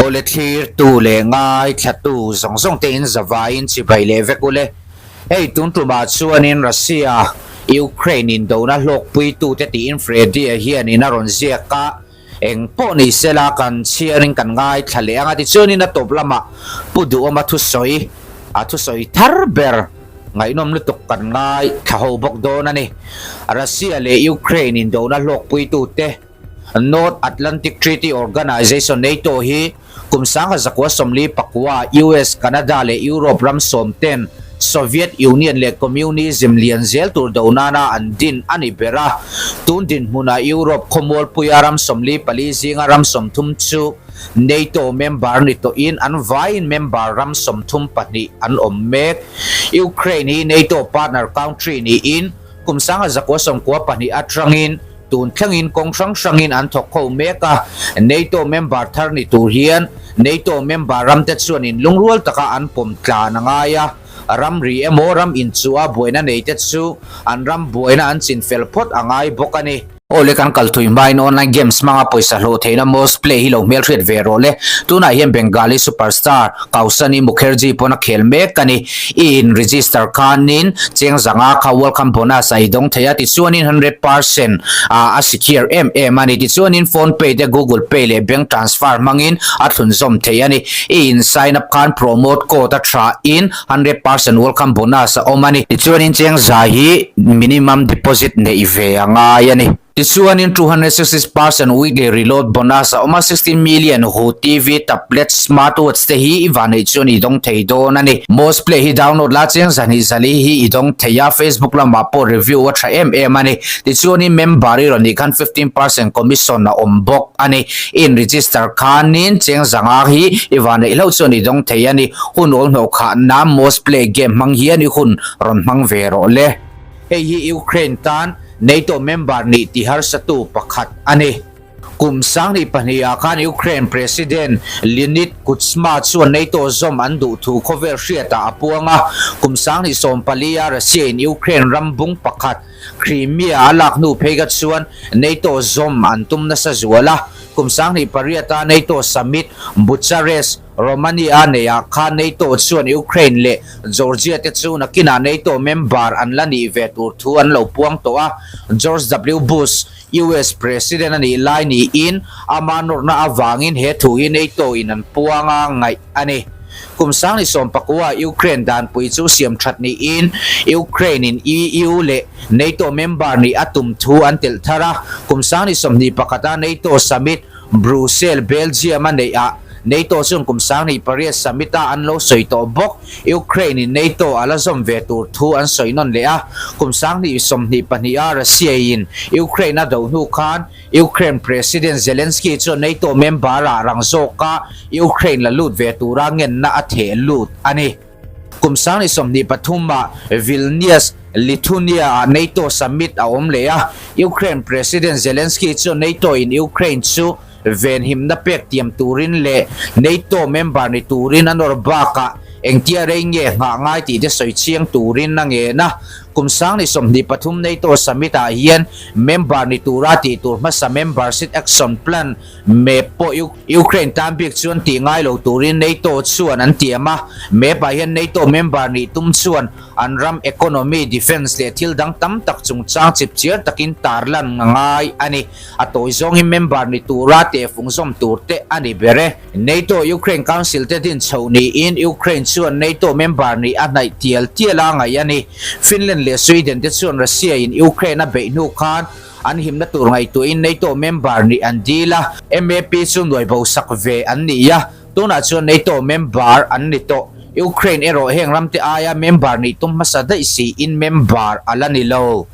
Awle thlirtu leh ngaithlatu zawng zawng te in zavaiin chibai leh vek ule. Hei tun tumah chuanin Russia, Ukraine indona hlawkpuitute tiin Freddy-a hianin a rawn ziak a, eng pawh ni sela kan chhiarin kan ngaithla leh ang a tichuanin a tawp lamah Pu Duhawma thusawi a thusawi thar ber ngaihnawm lutuk kan ngaithla ho bawk dawn a ni. Russia leh Ukraine indona hlawkpuitute. North Atlantic Treaty Organization, NATO, hi kum 1949 US, Canada leh Europe ram sawmten Soviet Union leh Communism lian zel tur do nana an din a ni ber a. Tun dinhmunah Europe khawmualpuia ram 44 zinga ram 30 chu NATO member ni tawhin an vaiin member ram 32 an awm mek. Ukraine hi NATO partner country niin kum 1992 atangin Tun thlengin kawng hrang hrangin an thawk ho mek a, NATO member thar ni tur hian NATO member ramte chuan inlungrual taka an pawm tlan a ngai a, ramri emaw ram inchuh a buaina neite chu an ram buaina an chinfel phawt a ngai bawk a ni. Aw le kan kal thui hmain online games hmanga pawisa hlawh theihna Most Play hi lo hmelhriat ve rawh le. Tunah hian Bengali superstar Kausani Mukherjee pawn a khel mek a ni. I in register khanin cheng zanga kha welcome bonus a i dawng thei a, tichuanin 100% a secure em em a ni. Tichuanin phone pay te google pay leh bank transfer hmangin a thlunzawm thei a ni. I in sign up khan promote code a tha in 100% welcome bonus a awm a ni. Tichuanin cheng za hi minimum deposit neih ve a ngai a ni. Tichuanin 260% weekly reload bonus a awm a, 16 million hu TV, tablet, smartwatch te hi i vanneih chuan i dawng thei dawn a ni. Most Play hi download la chiang zahnih zali hi i dawng thei a, Facebook lamah pawh review a tha em em a ni. Tichuanin member i rawn nih khan 15% commission a awm bawk a ni. I in register khanin cheng zanga hi i vanneih hlauh chuan i dawng thei a ni. Hun awl hnawh khah nan Most Play game hmang hian i hun rawn hmang ve rawh le. Hei hi Ukraine tan NATO member nih ti harsatu pakhat a ni. Kum 2002 ah khan Ukraine President Leonid Kuchma chuan NATO zawm an duh thu khawvel hriatah a puang a. Kum 2014 a Russia in Ukraine ram bung pakhat Crimea a lak hnu phei kha chuan NATO zawm an tum nasa zual a. Kum 2008 a NATO summit Bucharest, Romania neihah khan NATO chuan Ukraine leh Georgia te chu nakinah NATO member an la nih ve tur thu an lo puang tawh a. George W. Bush, US President a nih lai niin ama nawrhna avangin he thu hi NATO in an puang a ngaih a ni. Kum 2019 Ukraine danpui chu siam that niin Ukraine in EU leh NATO member nih a tum thu an telh thar a. Kum 2021 a NATO summit Brussels, Belgium a neih ah NATO chuan kum 2008 summit a an lo sawi tawh bawk. Ukraine in NATO a la zawm ve tur thu an sawi nawn leh a. Kum 2022 a Russia in Ukraine a do hnu khan Ukraine President Zelensky chuan NATO member ah rang zawka Ukraine la lut ve tura ngenna a theh lut a ni. Kum 2023 ah Vilnius, Lithuania ah NATO summit a awm leh a, Ukraine President Zelensky chuan NATO in Ukraine chu venhimna pek tiam turin leh NATO member ni turin a nawr bakah engtia rei nge nghah ngai tih te sawi chiang turin a ngen a. Kum 2023 NATO summit ah hian member ni tura tih tur hmasa Membership Action Plan, Map pawh Ukraine tan bik chuan tih ngai lo turin NATO chuan an tiam a, map ah hian NATO member nih tum chuan an ram economy, defence leh thil dang tam tak chungchang chipchiar takin tarlan a ngai a ni. A tawi zawngin member ni tura tehfung zawm tur te a ni ber e. NATO Ukraine Council te din chho niin Ukraine chuan NATO member nih a hnaih tial tial a ngaih a ni. Finland leh Sweden te chuan Russia in Ukraine a beih hnu khan An himna tur ngaihtuahin NATO member nih an dil a, MAP chu nuai bo sak ve an ni a, tunah chuan NATO member an ni tawh. Ukraine erawh heng ramte aia member nih tum hmasa daih siin member a la ni lo.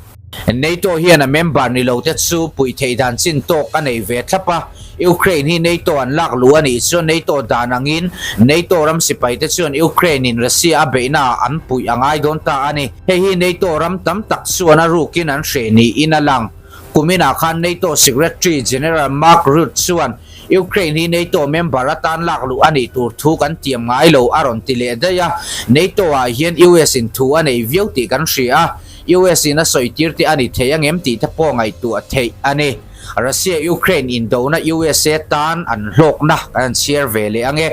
NATO hian a member ni lo te chu puih theih dan chin tawk a nei ve thlap a, Ukraine hi NATO an lak luh a nih chuan NATO dan angin NATO ram sipaite chuan Ukraine in Russia a beihna ah an puih a ngai dawn ta a ni. Hei hi NATO ram tam tak chuan a rukin an hreh niin a lang. Kuminah khan NATO Secretary General Mark Rutte chuan Ukraine hi NATO member atan lak luh a nih tur thu kan tiam ngai lo a rawn ti leh daih a. NATO ah hian US in thu a nei viau tih kan hria a, US in a sawi tir te a ni thei angem tih te pawh ngaihtuah theih a ni. Russia-Ukraine indona USA tan an hlawkna kan han chhiar ve leh ang e.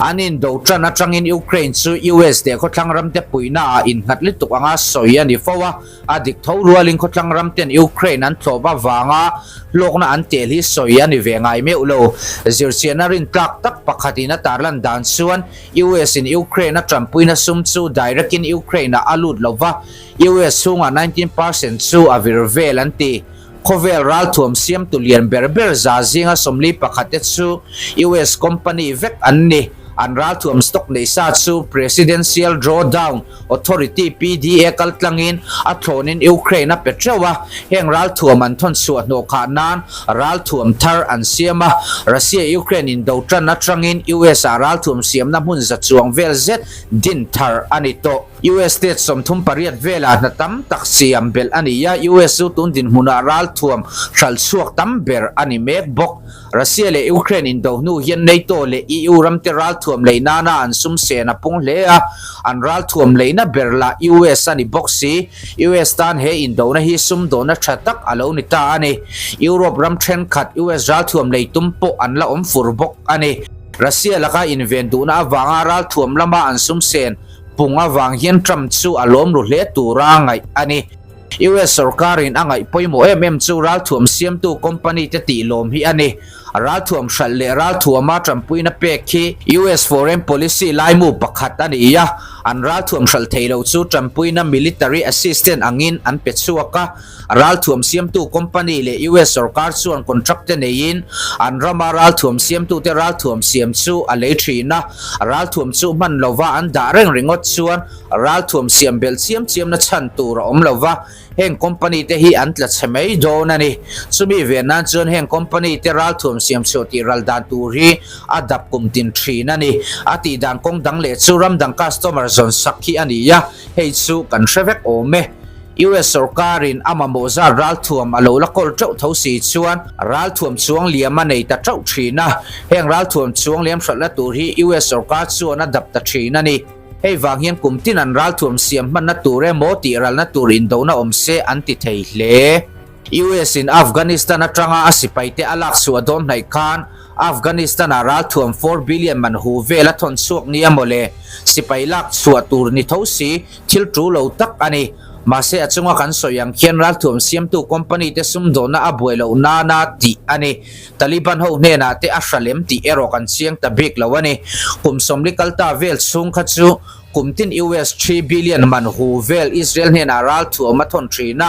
An indo tan atangin Ukraine chu US leh khawthlang ramte puihna ah innghat lutuk anga sawi a ni fo a, a dik tho rualin khawthlang ramten Ukraine an thlawp avanga hlawkna an tel hi sawi a ni ve ngai meuh lo. Zirchianna rintlak tak pakhatin a tarlan dan chuan US in Ukraine a tanpuina sum chu direct in Ukraine ah a lut lo va, US chhungah 19% chu a vir vel an ti. Khawvel ralthuam siamtu lian ber ber za zinga 41 te chu US company vek an ni. An ralthuam stock neih sa chu Presidential Drawdown Authority, PDA, kaltlangin a thlawnin Ukraine a pe teuh a. Heng ralthuam an thawn chhuah hnawh khah nan ralthuam thar an siam a. Russia-Ukraine indo tan atangin US-ah ralthuam siamna hmun za chuang vel zet din thar a ni tawh. US state 38 velah hna tam tak siam belh a ni a, US chu tun dinhmunah ralthuam hralh chhuak tam ber a ni mek bawk. Russia leh Ukraine indo hnu hian NATO leh EU ramte ralthuam lei nana an sum sen a pung hle a, an ralthuam leina ber lah US a ni bawk si. US tan he indona hi sumdawhna tha tak a lo ni ta a ni. Europe ram thenkhat US ralthuam lei tum pawh an la awm fur bawk a ni. Russia laka inven duhna avanga ralthuam lama an sum sen Pung avang hian Trump chu a lawm ru hle tura ngaih a ni. US sorkarin a ngaih pawimawh em em chu ralthuam siamtu company te tih lawm hi a ni. Ralthuam hralh leh ralthuama tanpuina pek hi US foreign policy laimu pakhat a ni a, an ralthuam hralh thei lo chu tanpuina military assistance angin an pe chhuak a. Ralthuam siamtu company leh US sorkar chuan contract te neiin an rama ralthuam siamtute ralthuam siam chu a lei thin a, ralthuam chu hman lova an dah reng ringawt chuan ralthuam siam belh chiam chiamna chhan tur a awm lova, heng company te hi an tla chhe mai dawn a ni. Chumi ve nan chuan heng company te ralthuam siam chhuah tih ral dan tur hi a dap kum tin thin a ni. A tih dan kawng dang leh chu ram dang customer zawn sak hi a ni a, hei chu kan hre vek awm e. US sorkarin a mamawh zat ralthuam a lo la kawl teuh tho si chuan ralthuam chuang liam a nei ta teuh thin a, heng ralthuam chuang liam hralhna tur hi US sorkar chuan a dap ta thin a ni. Hei vang hian kum tin an ralthuam siam hmanna tur emaw tih ralna tur indona awm se an ti thei hle. US in Afghanistan atanga a sipaite a lak chhuah dawn hnaih khan Afghanistan-ah ralthuam 4 billion man hu vel a thawn chhuak nia mawle. Sipai lak chhuah tur ni tho si, thil tu lo tak a ni. Mahse a chunga kan sawi ang khian ralthuam siamtu company te sumdawnna a buai loh nana tih a ni. Taliban ho hnenah te a hra lem tih erawh kan chiang ta bik lo a ni. Kum 40 kal ta vel chhung kha chu Kum tin US 3 billion man hu vel Israel hnenah ralthuam a thawn thin a,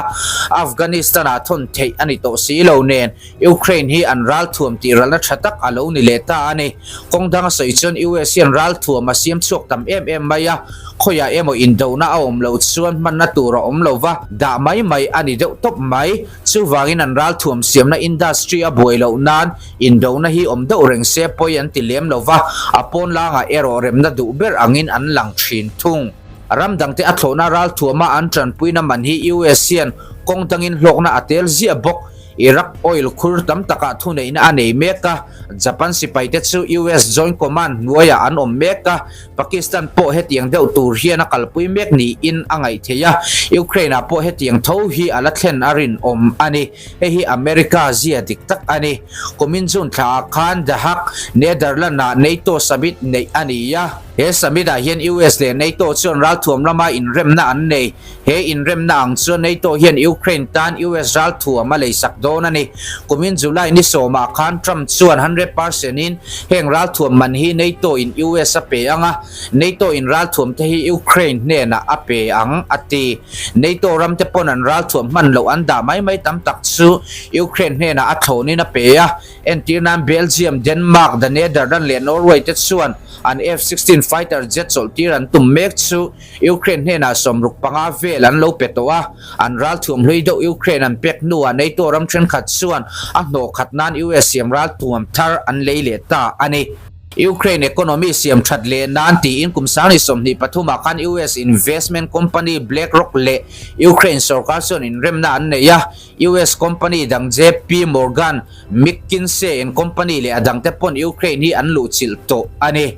Afghanistan-ah thawn theih a ni tawh si lo nen, Ukraine hi an ralthuam tih ralna tha tak a lo ni leh ta a ni. Kawng danga sawi chuan US hian ralthuam a siam chhuak tam em em mai a, khawiah emaw indona a awm loh chuan hmanna tur a awm lo va, dah mai mai a ni deuh tawp mai. Chuvangin an ralthuam siamna industry a buai loh nan indona hi awm deuh reng se pawi an ti lem lo va, a pawn langah erawh remna duh ber angin an lang thin thung. Ram dangte a thlawhna ralthuama an tanpuina man hi US hian kawng dangin hlawkna a tel ziah bawk. Iraq oil khur tam takah thuneihna a nei mek a, Japan sipaite chu US Joint Command hnuaiah an awm mek a, Pakistan pawh hetiang deuh tur hian a kalpui mek niin a ngaih theih a, Ukraine-ah pawh hetiang tho hi a la thlen a rinawm a ni. Hei hi America zia dik tak a ni. Kumin June thlaah khan The Hague, Netherlands-ah NATO summit neih a ni a. He summit-ah hian US leh NATO chuan ralthuam lama inremna an nei. He inremna ang chuan NATO hian Ukraine tan US ralthuam a leisak dawn a ni. Kumin July ni sawmah khan Trump chuan 100% in heng ralthuam man hi NATO in US a pe ang a, NATO in ralthuam te hi Ukraine hnenah a pe ang, a ti. NATO ram te pawn an ralthuam hman loh an dah mai mai tam tak chu Ukraine hnenah a thlawnin a pe a. Entir nan Belgium, Denmark, the Netherlands leh Norway te chuan an F-16 fighter jet chawlhtir an tum mek chu Ukraine hnenah 65 vel an lo pe tawh a, an ralthuam hlui deuh Ukraine an pek hnuah NATO ram thenkhat chuan a hnawh khat nan US siam ralthuam thar an lei leh ta a ni. Ukraine economy siam that leh nan tiin kum 2023 ah khan US investment company BlackRock leh Ukraine sorkar chuan inremna an nei a, US company dang JP Morgan, McKinsey and Company leh a dangte pawn Ukraine hi an luhchilh tawh a ni.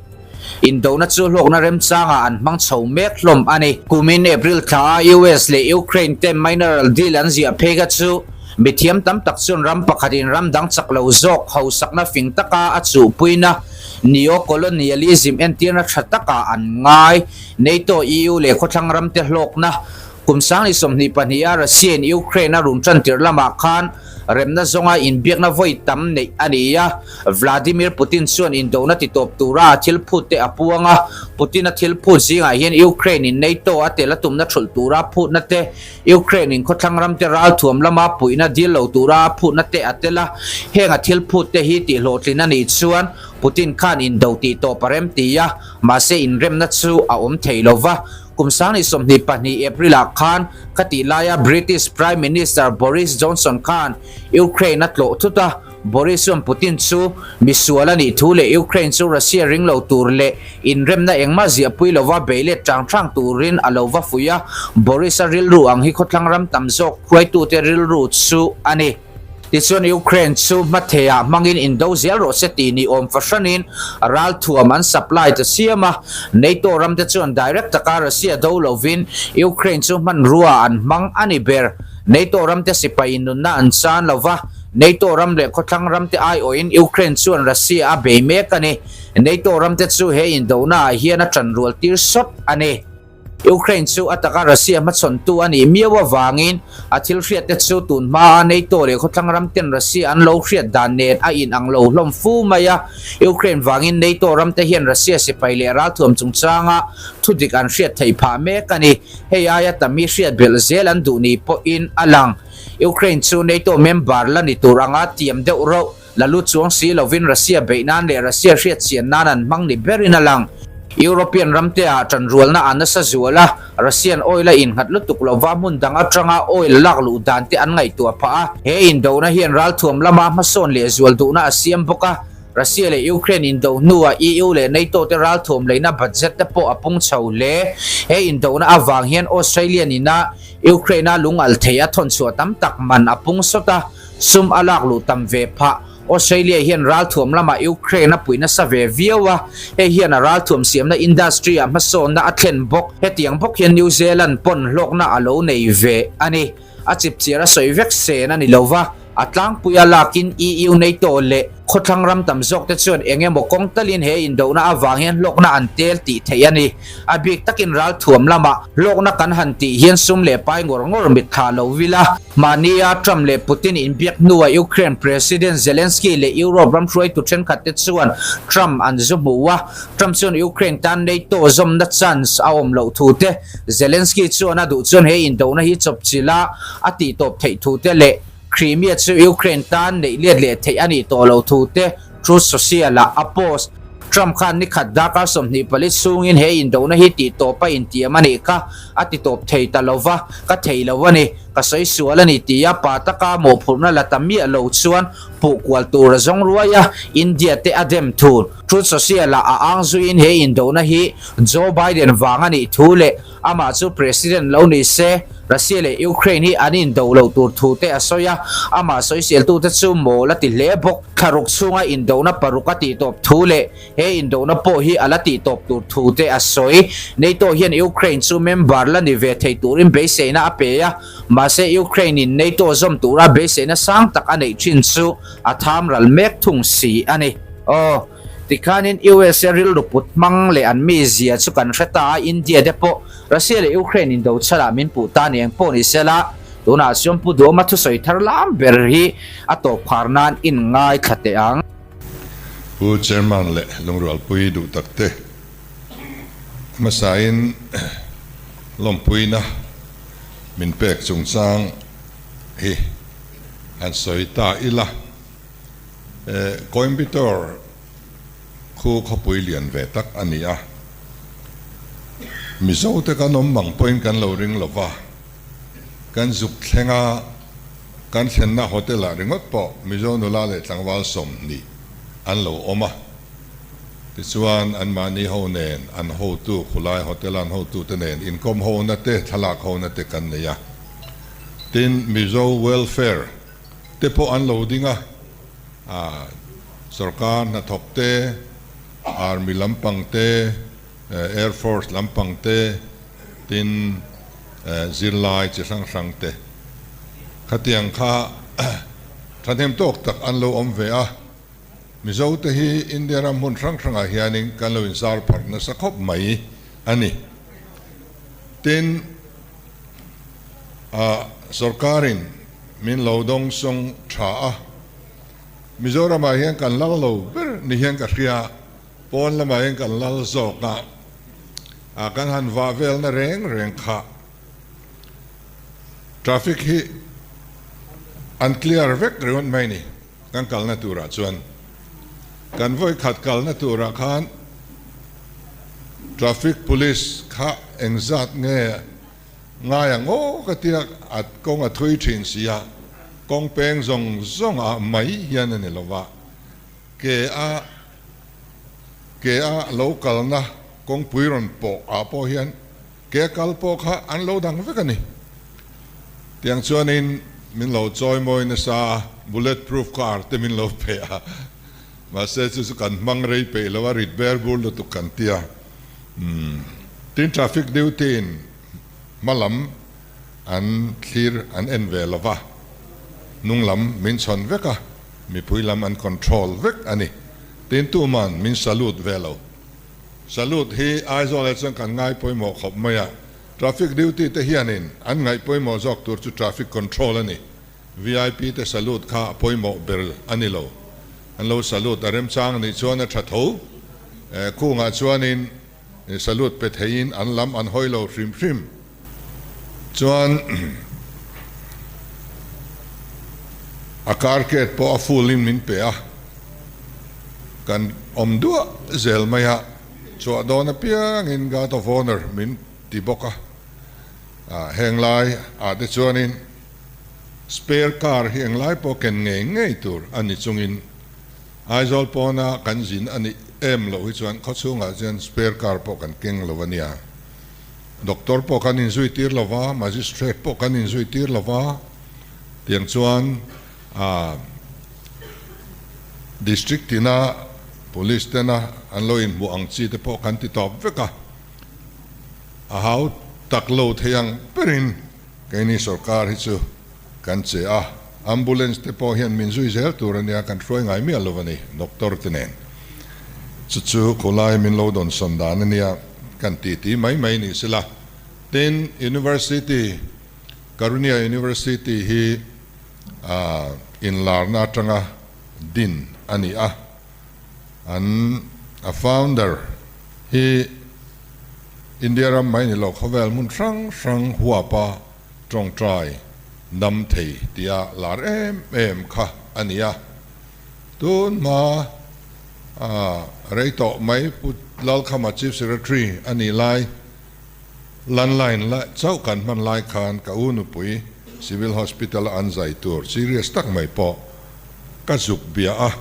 Indona chu hlawkna remchangah an hmang chho mek hlawm a ni. Kumin April thla a US leh Ukraine te mineral deal an ziah phei kha chu Mithiam tam tak chuan ram pakhatin ram dang chak lo zawk hausakna fing taka a chuhpuina neo-colonialism entirna tha takah an ngai. NATO, EU leh khawthlang ramte hlawkna kum 2022 a Russia-in Ukraine a run tan tirh lamah khan remna zawnga inbiakna vawi tam neih a ni a. Vladimir Putin chuan indona titawp tura a thil phut te a puang a. Putin-a thil phut zingah hian Ukraine-in NATO a tel a tumna thulh tura phutna te, Ukraine-in khawthlang ramte ralthuam lama puihna dil lo tura a phutna te a tel a. Heng a thil phut te hi tihhlawhtlin a nih chuan Putin khan indo tihtawp a rem ti a. Mahse inremna chu a awm thei lo va, kum 2022 April-ah khan khatih laia British Prime Minister Boris Johnson khan Ukraine a tlawh thut a, Boris chuan Putin chu misual a nih thu leh Ukraine chu Russia ring lo tur leh inremna engmah ziahpui lova bei let chang chang turin a lo va fuih a, Boris-a rilru ang hi khawthlang ram tam zawk hruaitute rilru chu a ni. Tichuan Ukraine chu hmatheiah hmangin indo zel rawh se tih ni awm fahranin ralthuam an supply ta siam a. NATO ramte chuan direct taka Russia do lovin Ukraine chu hmanrua an hmang a ni ber. NATO ramte sipai nunna an chan lo va, NATO ram leh khawthlang ramte aiawhin Ukraine chuan Russia a bei mek a ni. NATO ramte chu he indonaah hian a tanrual tir sawt a ni. Ukraine chu a taka Russia hmachhawntu a nih miau avangin a thil hriatte chu tun hmaa NATO leh khawthlang ram ten Russia an lo hriat dan nen a inang lo hlawm fu mai a. Ukraine vangin NATO ramte hian Russia sipai leh ralthuam chungchanga thudik an hriat theih phah mek a ni. Hei aia tam hi hriat belh zel an duh ni pawhin a lang. Ukraine chu NATO member la ni tur anga tiam deuh rauh La lut chuang si lovin Russia beih nan leh Russia hriat chian nan an hmang ni berin a lang. European ramte ah tanrualna a nasa zual a, Russian oil a innghat lutuk lova hmun dang atanga oil lak luh dan te an ngaihtuah phah a. He indona hian ralthuam lama hmasawn leh zual duhna a siam bawk a, Russia leh Ukraine indo hnuah EU leh NATO te ralthuam leina budget te pawh a pung chho hle. He indona avang hian Australian ina Ukraine-a lungalh thei a thawnchhuah tam tak man a pung sawt a. Sum a lak luh tam ve phah. Australia hian ralthuam lamah Ukraine a puih nasa ve viau a, hei hian a ralthuam siamna industry ah hmasawnna a thlen bawk. Hetiang bawk hian New Zealand pawn hlawkna a lo nei ve a ni. A chipchiar a sawi vek sen a ni lo va, a tlangpui a lakin EU, NATO leh khawthlang ram tam zawk te chuan eng emaw kawng talin he indona avang hian hlawkna an tel tih theih a ni. A bik takin ralthuam lamah hlawkna kan han tih hian sum leh pai ngawr ngawr mitthla lo vil a. Mahnia Trump leh Putin inbiak hnuah Ukraine President Zelensky leh Europe ram hruaitu thenkhatte chuan Trump an zu hmu a. Trump chuan Ukraine tan NATO zawmna chance a awm loh thu te, Zelensky chuan a duh chuan he indona hi chawpchilh a a tihtawp theih thu te leh Crimea chu Ukraine tan neih let leh theih a nih tawh loh thu te Truth Social-ah a post. Trump khan nikhat darkar 24 chhungin he indona hi tihtawp a intiam a nih kha a titawp thei ta lo va, ka thei lo a ni, ka sawi sual a ni tia pa taka mawhphurhna la ta miah lo chuan puh kual tur a zawng ruai a, India te a dem thun. Truth Social-ah a ang zuiin he indona hi Joe Biden vang a nih thu leh amah chu President lo ni se, Russia leh Ukraine hi an indo loh tur thu te a sawi a, amah sawiseltute chu mawl a ti hle bawk. Thlaruk chhunga indona paruk a tihtawp thu leh He indona pawh hi a la tihtawp tur thu te a sawi. NATO hian Ukraine chu member la ni ve thei turin beiseina a pe a, mahse Ukraine in NATO zawm tura beiseina sang tak a neih thin chu a tham ral mek thung si a ni. Aw, tikhanin USA rilru put hmang leh an mizia chu kan hre ta a, India te pawh Russia leh Ukraine indo chhalah min puh ta ni eng pawh ni sela, tunah chuan Pu Duhawma thusawi thar lam ber hi a tawp khar nan in ngaithla teh ang. Pu Chairman leh Lungrualpui duh takte hmasain lawmpuina min pek chungchang hi han sawi ta ila. Coimbatore khu khawpui lian ve tak a ni a, Mizote kan awm mang pawhin kan lo ring lova, kan zuk thleng a. Kan thlenna hotel ah ringawt pawh Mizo nula leh tlangval 20 an lo awm a, tichuan anmahni ho nen an hotu khulai hotel a an hotute nen inkawm hona te thlalak hona te kan nei a, tin Mizo welfare te pawh an lo ding a, sorkar hnathawk te, army lampang te, Air Force lampang te, tin zirlai chi hrang hrang te. Khatiang kha Thahnem tawk tak an lo awm ve a, Mizo te hi India ram hmun hrang hrangah hianin kan lo inzar pharh nasa khawp mai a ni. Tin, ah sorkarin min lo dawng sawng tha a, Mizoramah hian kan lal lo ber ni hian ka hria, pawn lamah hian kan lal zawk a, ah kan han vah velna reng reng kha. Traffic hi an clear vek ringawt mai ni kan kalna turah chuan. Kan vawi khat kalna turah khan traffic police kha engzat nge ngai ang aw ka tia a kawng a thui thin si a, kawng peng zawng zawng ah mai hian a ni lo va, ke a ke a lo kalna kawngpui rawn pawh ah pawh hian Ke kal pawh kha an lo dang vek a ni. Tiang chuanin min lo chawi mawi nasa a, bullet proof car te min lo pe a. Mahse chu chu kan hmang rei peih lo a, rit ber bur lutuk kan ti a. Umm, tin traffic duty in hma lam an thlir an en ve lo va, hnung lam min chhawn vek a, mipui lam an control vek a ni. Tin tuman min salute ve lo. Salute hi Aizawl ah chuan kan ngai pawimawh khawp mai a, traffic duty te hianin an ngaih pawimawh zawk tur chu traffic control a ni. Vip te salute kha a pawimawh ber a ni lo. An lo salute a remchang anih chuan a tha tho. Khungah chuanin salute pe theiin an lam an hawi lo hrim hrim. Chuan a carcade pawh a full in min pe a, kan awm duah zel mai a, chhuah dawn apiangin guard of honour min ti bawk a, heng lai ah te chuanin spare car hi englai pawh ken ngei ngei tur a ni chungin Aizawl pawna kan zin a nih em loh hi chuan khawchhungah chuan spare car pawh kan keng lo a nia. Doctor pawh kan inzui tir lo va, Magistrate pawh kan inzui tir lo va, tiang chuan aah District tina Police tena an lo inhmuh ang chi te pawh kan ti tawp vek a, a hau tak lo thei ang berin keini sorkar hi chu kan che a, Ambulance te pawh hian min zui zel tur a nia, kan hruai ngai miah lo a ni, Doctor te nen. Chu chu khawlai min lo dawnsawn dan a nia, kan ti ti mai mai ni sela. Tin, University, Karunya University hi inlarna atanga din a ni a, an a founder hi India ram mai ni lo khawvel hmun hrang hrang huapa Tawngtai dam thei tia lar em em kha a ni a, tun hma rei tawh mai Pu Lalkhama Chief Secretary a nih lai landline la chauh kan hman lai khan ka u nupui Civil Hospital a an zai tur serious tak mai pawh ka zuk bia a,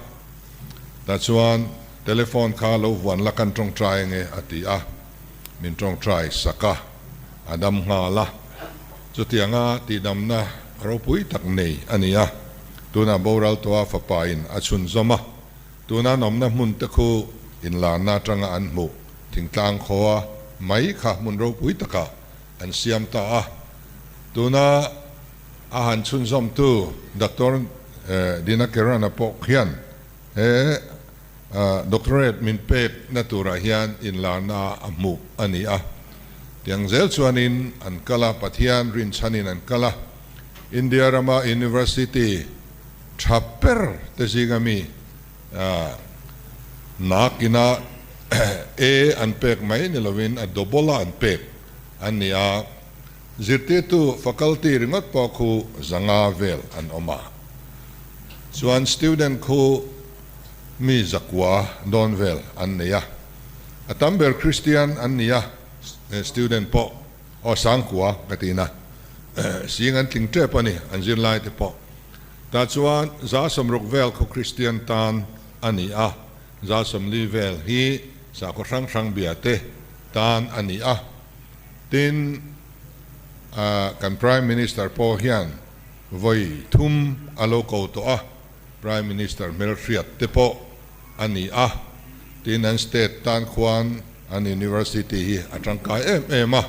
tah chuan telephone kha lo vuan la kan tawngtai ange a ti a. Min tawngtai sak a, a dam nghal a. Chutianga tihdamna ropui tak nei a ni a, tunah boral tawha fapain a chhunzawm a. Tuna an awmna hmun te khu inlarna atanga an hmuh thingtlang khawa mai kha hmun ropui takah an siam ta a. Tuna a han chhunzawmtu Doctor Dinakerana pawh khian he Doctorate min pek na turah hian inlarna a hmuh a ni a. Tiang zel chuanin an kal a, Pathian rinchhanin an kal a. India rama University tha ber te zinga mi nakina A an pek mai ni lovin a double a an pek an ni a. Zirtirtu faculty ringawt pawh khu zanga vel an awm a. Chuan student khu mi zakua dawn vel an nei a, a tam ber Kristian an ni a, student pawh aw sangkua ka ti na, sing an tling tep a ni an zirlai te pawh. Tah chuan 160 vel khaw Kristian tan a ni a, 140 vel hi sakhaw hrang hrang bia te tan a ni a. Tin, kan Prime Minister pawh hian vawi thum a lo ko tawh a, Prime Minister hmelhriat te pawh a ni a, tin an state tan khuan an university hi a tangkai em em a,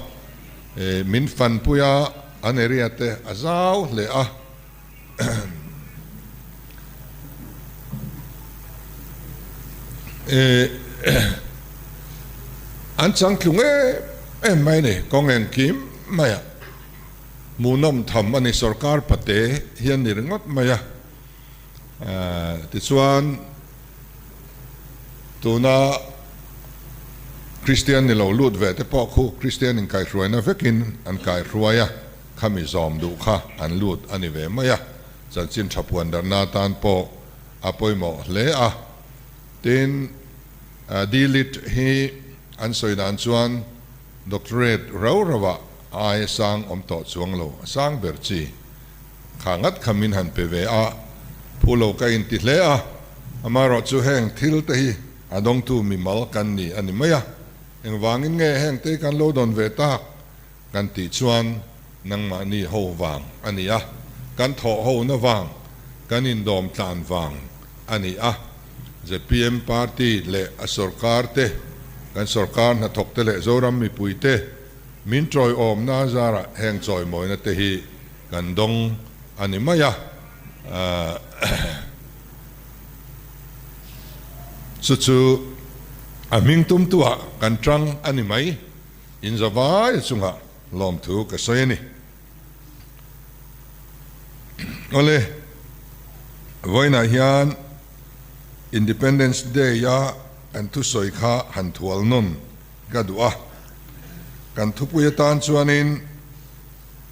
min fanpui a, an area te a zau hle a. Eh an changtlung em em mai a ni, kawng engkim mai ah hmuhnawm tham a ni, sorkar pate hian ni ringawt mai a. Tichuan tuna Kristian ni lo lut ve te pawh khu Kristian inkaihruaina vekin an kaihruai a, khami zawm duh kha an lut a ni ve mai a, chanchin tha puan darhna atan pawh a pawimawh hle a. Tin, D-Lit hi an sawi dan chuan Doctorate rau rauah aia sang awm tawh chuang lo, a sang ber chi. Kha ngat kha min han pe ve a, phu lo ka inti hle a, amaherawh chu heng thil te hi a dawngtu mimal kan ni a ni mai a, engvangin nge heng te kan lo dawn ve tak kan tih chuan nangmahni ho vang a ni a, kan thawh ho na vang, kan indawm tlan vang a ni a, zpm party leh a sorkar te, kan sorkar hnathawk te leh Zoram mipui te min tawiawmna zarah heng chawimawina te hi Kan dawng a ni mai a, chu chu a hming tumtuah kan tang a ni mai, in zavai chungah lawmthu ka sawi a ni. Awle, vawiinah hian Independence Day-a kan thusawi kha han thual nawn ka duh a, kan thupui atan chuanin,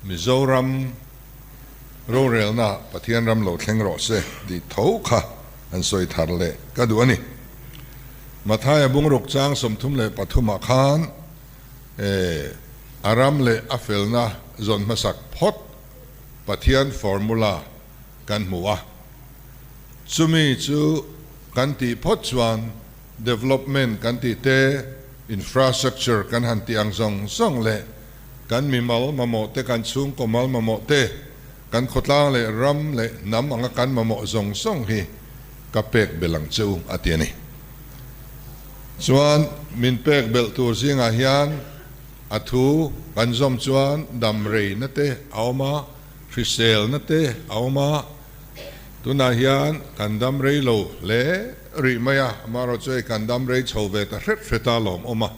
Mizoram rorelna Pathian ram lo thleng rawh se tih tho kha an sawi thar leh ka duh a ni. Mathaia bungruk chang 33 ah khan a ram leh a felna zawn hmasak phawt Pathian formula kan hmu a, chumi chu kan tih phawt chuan development kan tih te, infrastructure kan han tih ang zawng zawng leh Kan mimal mamawh te, kan chhungkaw mal mamawh te, kan khawtlang leh ram leh hnam anga kan mamawh zawng zawng hi ka pek belh ang che u, a ti a ni. Chuan min pek belh tur zingah hian a thu kan zawm chuan dam reina te a awm a, hriselna te a awm a, tunah hian kan dam rei lo hle rih mai a, amaherawh chu hei kan dam rei chho ve ta hret hret a lawmawm a.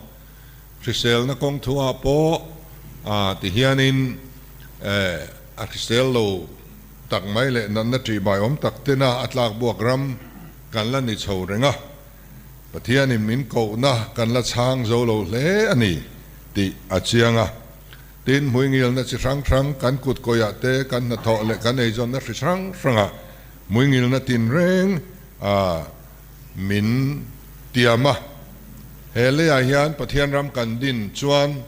Hriselna kawng thuah pawh ti hianin a hrisel lo tak mai leh natna ṭihbai awm tak tena a tlakbuak ram kan la ni chho reng a, Pathianin min kohna kan la chhang zo lo hle a ni tih a chiang a. Tin, hmuingilna chi hrang hrang kan kut kawiah te, kan hnathawh leh kan eizawnna hri hrang hrangah hmuingilna tinreng a min tiam a. He leiah hian Pathian ram kan din chuan,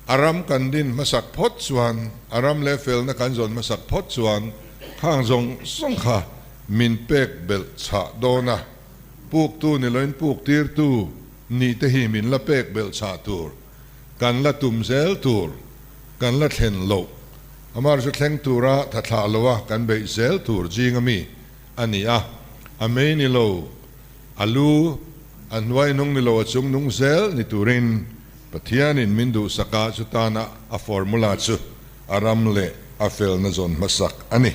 a ram kan din hmasak phawt chuan, a ram leh felna kan zawn hmasak phawt chuan khang zawng zawng kha min pek belh chhah dawn a. Puktu ni loin puk tirtu nih te hi min la pek belh chhah tur, kan la tum zel tur, kan la thlen loh, amaherawhchu thleng tura thathlah loa kan beih zel tur zing a mi a ni a, a mei ni lo, a lu, a hnuai nung ni lo, a chung nung zel ni turin Pathianin min duhsak a, chutana a formula chu a ram leh a felna zawn hmasak a ni.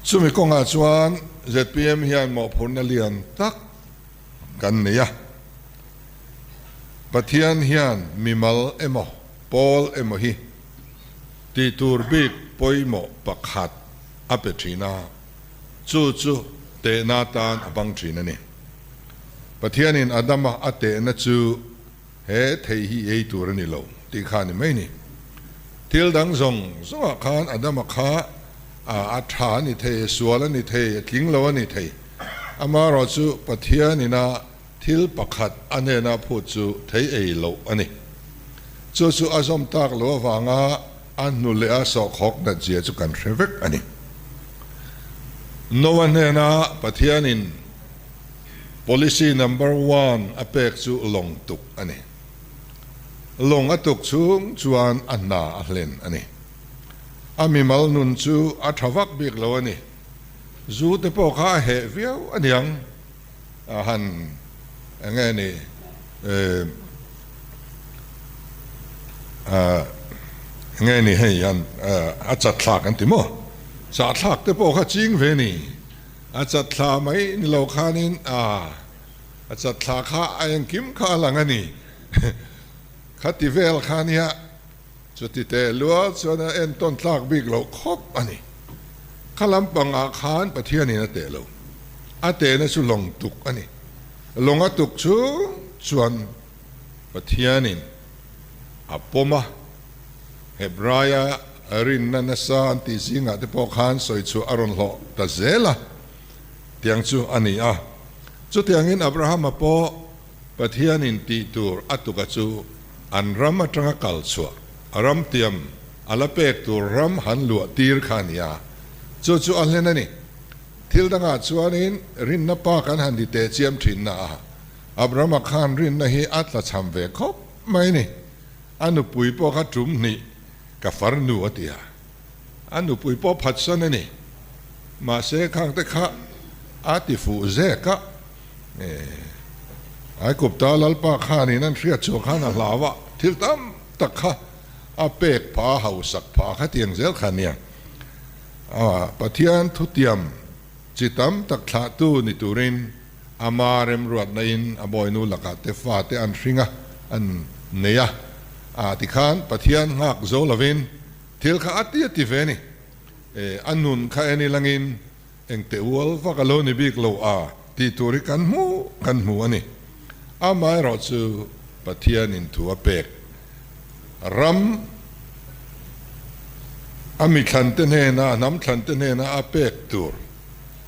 Chumi kawngah chuan zpm hian mawhphurhna lian tak kan nei a, Pathian hian mimal emaw pawl emaw hi Tih tur bik pawimawh pakhat a pe thin a, chu chu tehna tan a hmang thin a ni. Pathianin Adama a tehna chu he thei hi ei tur a ni lo tih kha a ni mai ni. Thil dang zawng zawngah khan Adama kha a tha a ni thei, a sual a ni thei, a tling lo a ni thei. Amaherawhchu Pathianin a Thil pakhat a hnena phut chu thei ei loh a ni. Chu chu a zawm tak lo avanga a hnu leh a sawhkhawk nat zia chu kan hre vek a ni. Noah hnena Pathianin policy number one a pek chu lawng tuk a ni. Lawng a tuk chhung chuan a hna a hlen a ni. A mimal nun chu a tha vak bik lo a ni. Zu te pawh kha a heh viau a niang. A han eng nge ni eng nge ni hei han a chat thlak an ti maw? Chah thlak te pawh kha ching ve ni. A chatthla mai ni lo khanin a a chatthla kha a engkim kha a lang a ni. Khati vel kha nia chuti teh lua chuan a entawn tlak bik loh khawp a ni. Kha lampangah khan Pathianin a teh lo. A tehna chu lawng tuk a ni. Lawng a tuk chung chuan Pathianin a pawm a. Hebraia rinna nasa an tih zingah te pawh khan sawi chhuah a rawn hlawh ta zel a, tiang chu a ni a. Chutiangin Abrahama pawh Pathianin tih tur a tuka chu an ram atanga kal chhuah, a ram tiam a la pek tur ram han luah tir kha a ni a, chu chu a hlen a ni. Thil dangah chuanin rinna pa kan han ti teh chiam thin na a, Abrahama khan rinna hi a tlachham ve khawp mai a ni. A nupui pawh kha tum hnih ka farnu a ti a, a nupui pawh phatsan a ni. Mahse khangte kha a ti fuh zek a, Aikupta Lalpa khanin an hriat chhuah khan a hlau a, thil tam tak kha a pek phah a, hausak phah kha tiang zel kha nia. Pathian thutiam chi tam tak thlahtu ni turin Ama remruatna in a bawinu lakah te fate an hring a, an nei a, a tikhan Pathian nghak zo lovin thil kha a ti a ti ve a ni. E, a nun kha en ilangin engte ual vak a lo ni bik lo a tih tur hi kan hmu kan hmu a ni. Amaherawh chu Pathianin thu a pek ram a mi thlante hnena, a hnam thlante hnena a pek tur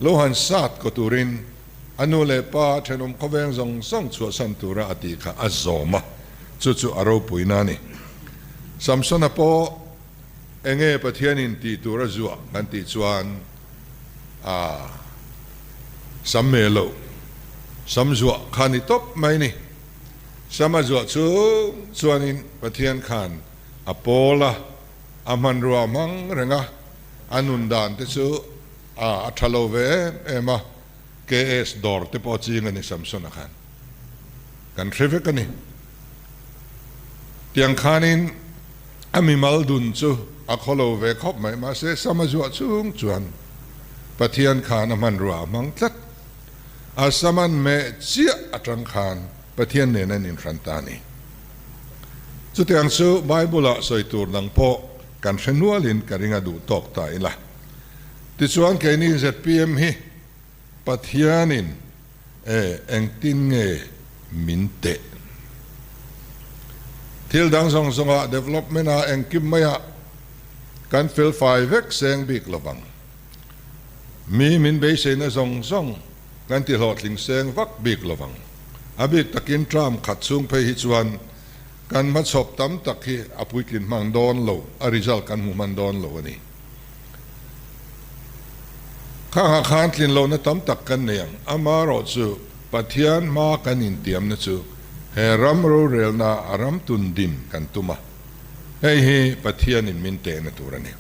Lo han sat kaw turin a nu leh pa thenawm khawveng zawng zawng chhuahsan tura a tih kha a zawm a, chu chu a ropuina a ni. Samsona pawh enge Pathianin tih tur a zuah kan tih chuan a sam meh loh, sam zuah kha ni tawp mai ni. Sam a zuah chung chuanin Pathian khan a pawl a, a hmanrua hmang reng a, a nun dan te chu A, a tha lo ve em em a, KS dawr te pawh ching a ni Samson-a khan. Kan hre vek a ni. Tiang khanin a mimal dun chu a khaw lo ve khawp mai, mahse Sam a zuah chung chuan Pathian khan a hmanrua a hmang tlat. A Sam an meh chiah atang khan Pathian nen an inhran ta a ni. Chutiang chu Bible-ah sawi tur dang pawh kan hre nualin ka ring a duh tawk ta ila. Tichuan keini zpm hi Pathianin e engtin nge min teh? Thil dang zawng zawngah development ah engkim maiah kan felfai vek seng bik lovang. Mi min beiseina zawng zawng kan ti hlawhtling seng vak bik lovang. A bik takin term khat chhung phei hi chuan kan hmachhawp tam tak hi a puitlin hman dawn lo, a result kan hmu hman dawn lo a ni. Khangah khan tlinlohna tam tak kan nei ang. Amaherawh chu Pathian hma kan intiamna chu he ram rorelna a ram tun din kan tum a, hei hi Pathianin min tehna tur a ni.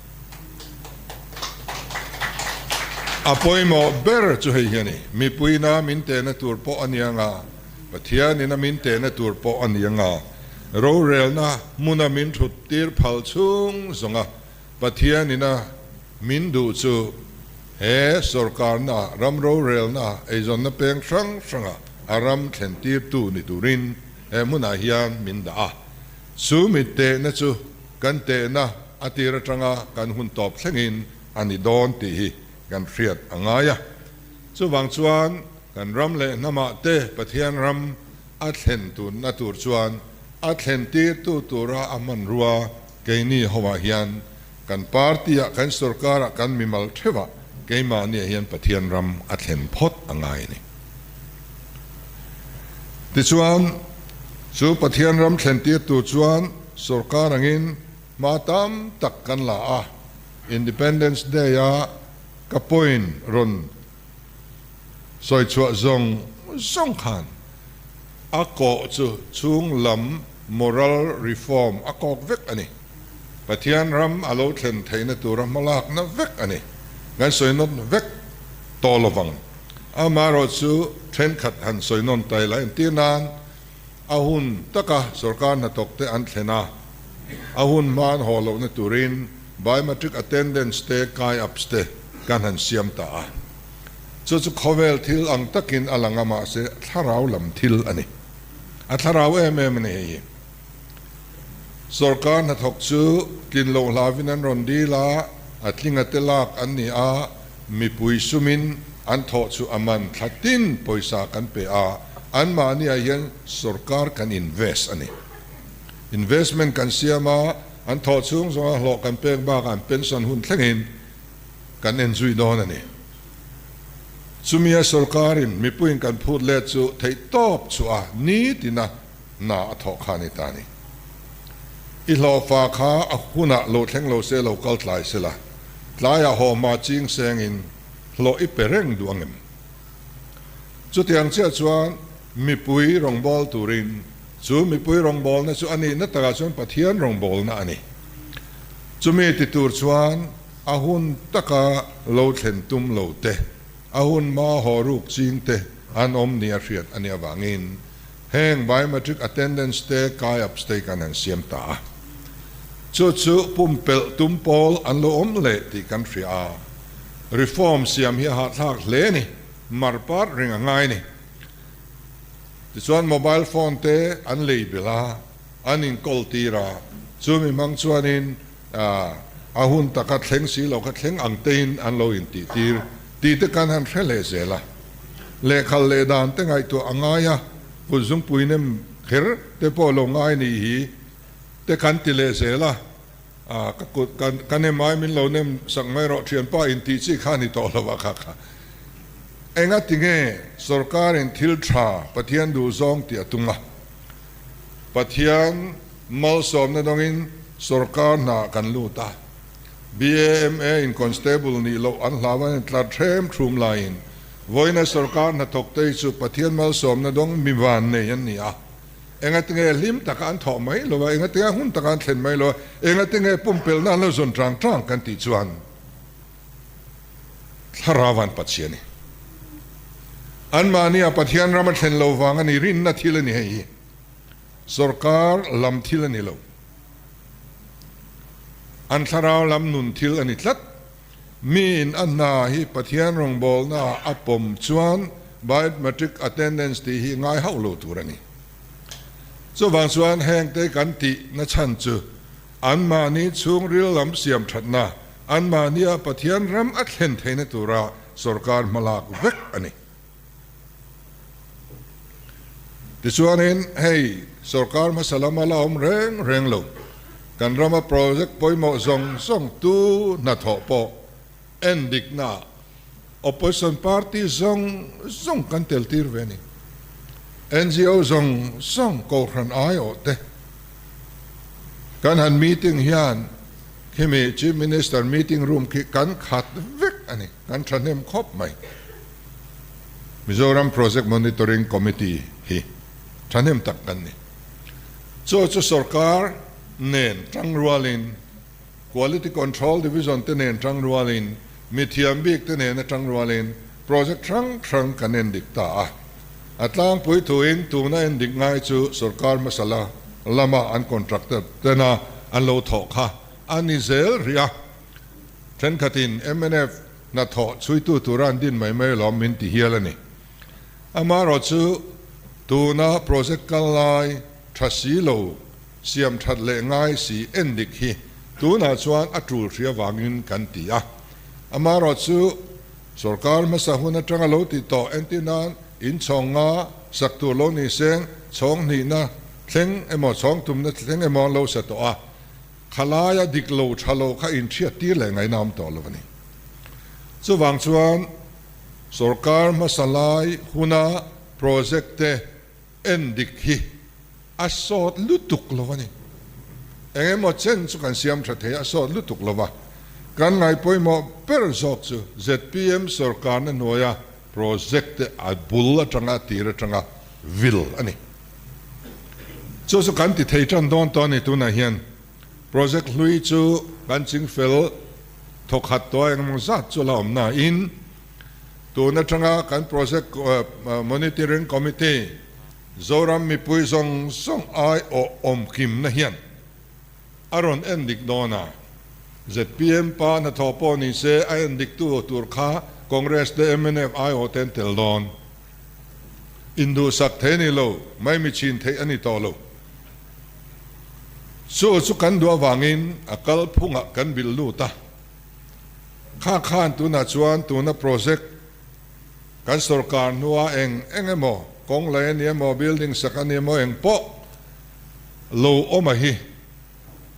A pawimawh ber chu hei hi a ni, mipuina min tehna tur pawh a ni ang a, Pathianin a min tehna tur pawh a ni ang a, rorelna hmuna min thut tir phal chhung zawnga Pathianin a min duh chu he sawrkarna, ram rorelna, eizawnna peng hrang hranga a ram thlen tirtu ni turin he hmunah hian min dah a. Chu mit tehna chu kan tehna a tir atanga kan hun tawp thlengin a ni dawn tih hi kan hriat a ngai a. Chuvang chuan kan ram leh hnamah te Pathian ram a thlen tunna tur chuan a thlen tirtu tura a hmanrua Keini hovah hian kan party-ah, kan sorkarah, kan mimal theuhah keimahniah hian Pathian ram a thlen phawt a ngai a ni. Tichuan, chu Pathian ram thlen tir tur chuan sorkar angin hma tam tak kan la a, Independence Day-a ka point rawn Sawi chhuah zawng zawng khan a kawh chu chhung lam moral reform a kawk vek a ni. Pathian ram a lo thlen theihna tura hmalakna vek a ni. Kan sawi nawn vek tawh lovang. Amaherawh chu thenkhat han sawi nawn ta ila entir nan a hun taka sorkar hnathawk te an thlen a, a hun hma an haw lohna turin biometric attendance te, kai ups te kan han siam ta a. Chu chu khawvel thil ang takin a lang a, mahse thlarau lam thil a ni. A thlarau em em a ni hei hi. Sorkar hnathawk chu tlin loh hlauvin an rawn dil a, a tlinga te lak an ni a, mipui sumin an thawh chu a man thla tin pawisa kan pe a, anmahniah hian sorkar kan invest a ni. Investment kan siam a, an thawh chhung zawnga hlawh kan pek bakah an pension hun thlengin kan en zui dawn a ni. Chumia sorkarin mipuiin kan phut let chu theih tawp chhuah a nitina hna a thawh kha a ni ta a ni. I hlawhfa kha a hunah lo thleng lo se lo kal tlai se la, tlaiah haw hma ching sengin hlawh i pe reng duh angem? Chutiang chiah chuan mipui rawngbâwl turin chu mipui rawngbâwlna chu a nihna takah chuan Pathian rawngbâwlna a ni. Chumi ti tur chuan a hun taka lo thlen tum lo te, a hun hma haw ruk ching te an awm nia hriat a nih avangin heng biometric attendance te kai ups te kan han siam ta a. Chu chu pumpelh tum pawl an lo awm leh tih kan hria a. Reform siam hi a hahthlak hle a ni, mar part reng a ngai a ni. Tichuan mobile phone te an lei belh a, an inkawl tir a, chumi hmang chuanin a hun taka thleng si lo kha thleng ang tein an lo intih tir tih te kan han hre leh zel a. Lehkhal leh dan te ngaihtuah a ngai a, kut zungpui nem kher te pawh lo ngai nih hi te kan ti leh zel a, ka kut ka nem ai min lo nem sak mai rawh thianpa intih chi kha a ni tawh lo a kha kha. Engati nge sorkarin thil tha Pathian duh zawng tih a tum a? Pathian malsawmna dawngin sorkar hna kan lut a, BAMA in constable nih loh an hlau an intlar thlem thum laiin vawiina sorkar hnathawk te hi chu Pathian malsawmna dawng mi van nei an ni a, engatinge hlim taka an thawh mai lo a, engatinge hun taka an thlen mai lo a, engatinge pumpelhna an lo zawn tang tang kan tih chuan Thlarau an Pathian i. Anmahnia Pathian ram a thlen lo vang a ni, rinna thil a ni hei hi. Sorkar lam thil a ni lo. An thlarau lam nun thil a ni tlat. Miin a hna hi Pathian rawngbawlnaah a pawm chuan biometric attendance tih hi ngai hauh lo tur a ni. Chuvang chuan hengte kan tih nachhan chu anmahni chhungril lam siam thatna, Anmahnia Pathian ram a thlen theihna tura sorkar hmalak vek a ni. Tichuanin hei sorkar hmasa lama la awm reng reng lo, kan rama project pawimawh zawng zawng tu hnathawh pawh en diknaah Opposition party zawng zawng kan tel tir ve a ni. NGO zawng zawng kohhran aiawh te kan han meeting hian khimi Chief Minister meeting room khi kan khat vek a ni, kan thahnem khawp mai. Mizoram Project Monitoring Committee hi thahnem tak kan ni. Chu chu sorkar nen tangrualin Quality Control Division te nen tangrualin, mithiam bik te nena tangrualin project hrang hrang kan en dik ta a. A tlangpui thuin tuna en dik ngai chu sorkar hmasa la lama an contractor tena an lo thawh kha a ni zel rih a. Thenkhatin mnf hnathawh chhuitu tura an din mai mai alawm min ti hial a ni. Amaherawhchu tuna project kal lai tha si lo Siam that leh ngai si en dik hi tunah chuan a tul hria vangin kan ti a. Amaherawh chu sorkar hmasa hun atanga lo ti tawh entir nan in chhawng nga sak tur lo ni seng chhawng hnihna thleng emaw chhawng tumna thleng emaw an lo sa tawh a, khalaia dik lo tha lo kha inhriat tir leh ngaihna awm tawh lo a ni. Chuvang chuan sorkar hmasa lai huna project te En dik hi a sawt lutuk lo a ni. Eng emaw chen chu kan siam tha thei a, a sawt lutuk lo va. Kan ngaihpawimawh ber zawk chu zpm sorkarna hnuaia project te a bul atanga a tir atanga vil a ni. Chu chu kan ti thei tan dawn tawh a ni tunah hian project hlui chu kan ching fel thawkhat tawh a engemaw zat chu la awm nain, Tun atanga kan Project Monitoring Committee, Zoram mipui zawng zawng aiawh awmkimna hian a rawn en dik dawn a. Zpm pa hnathawh pawh ni se a en diktu tur kha Congress te mnf aiawh te an tel dawn. Induhsak thei a ni lo, maimi chin theih a ni tawh lo. Chu chu kan duh avangin a kalphungah kan bilh lut a. Kha khan tunah chuan tuna project kan sorkar hnua eng eng emaw, kawng lei a ni emaw, building sak a ni emaw eng pawh lo awm a hi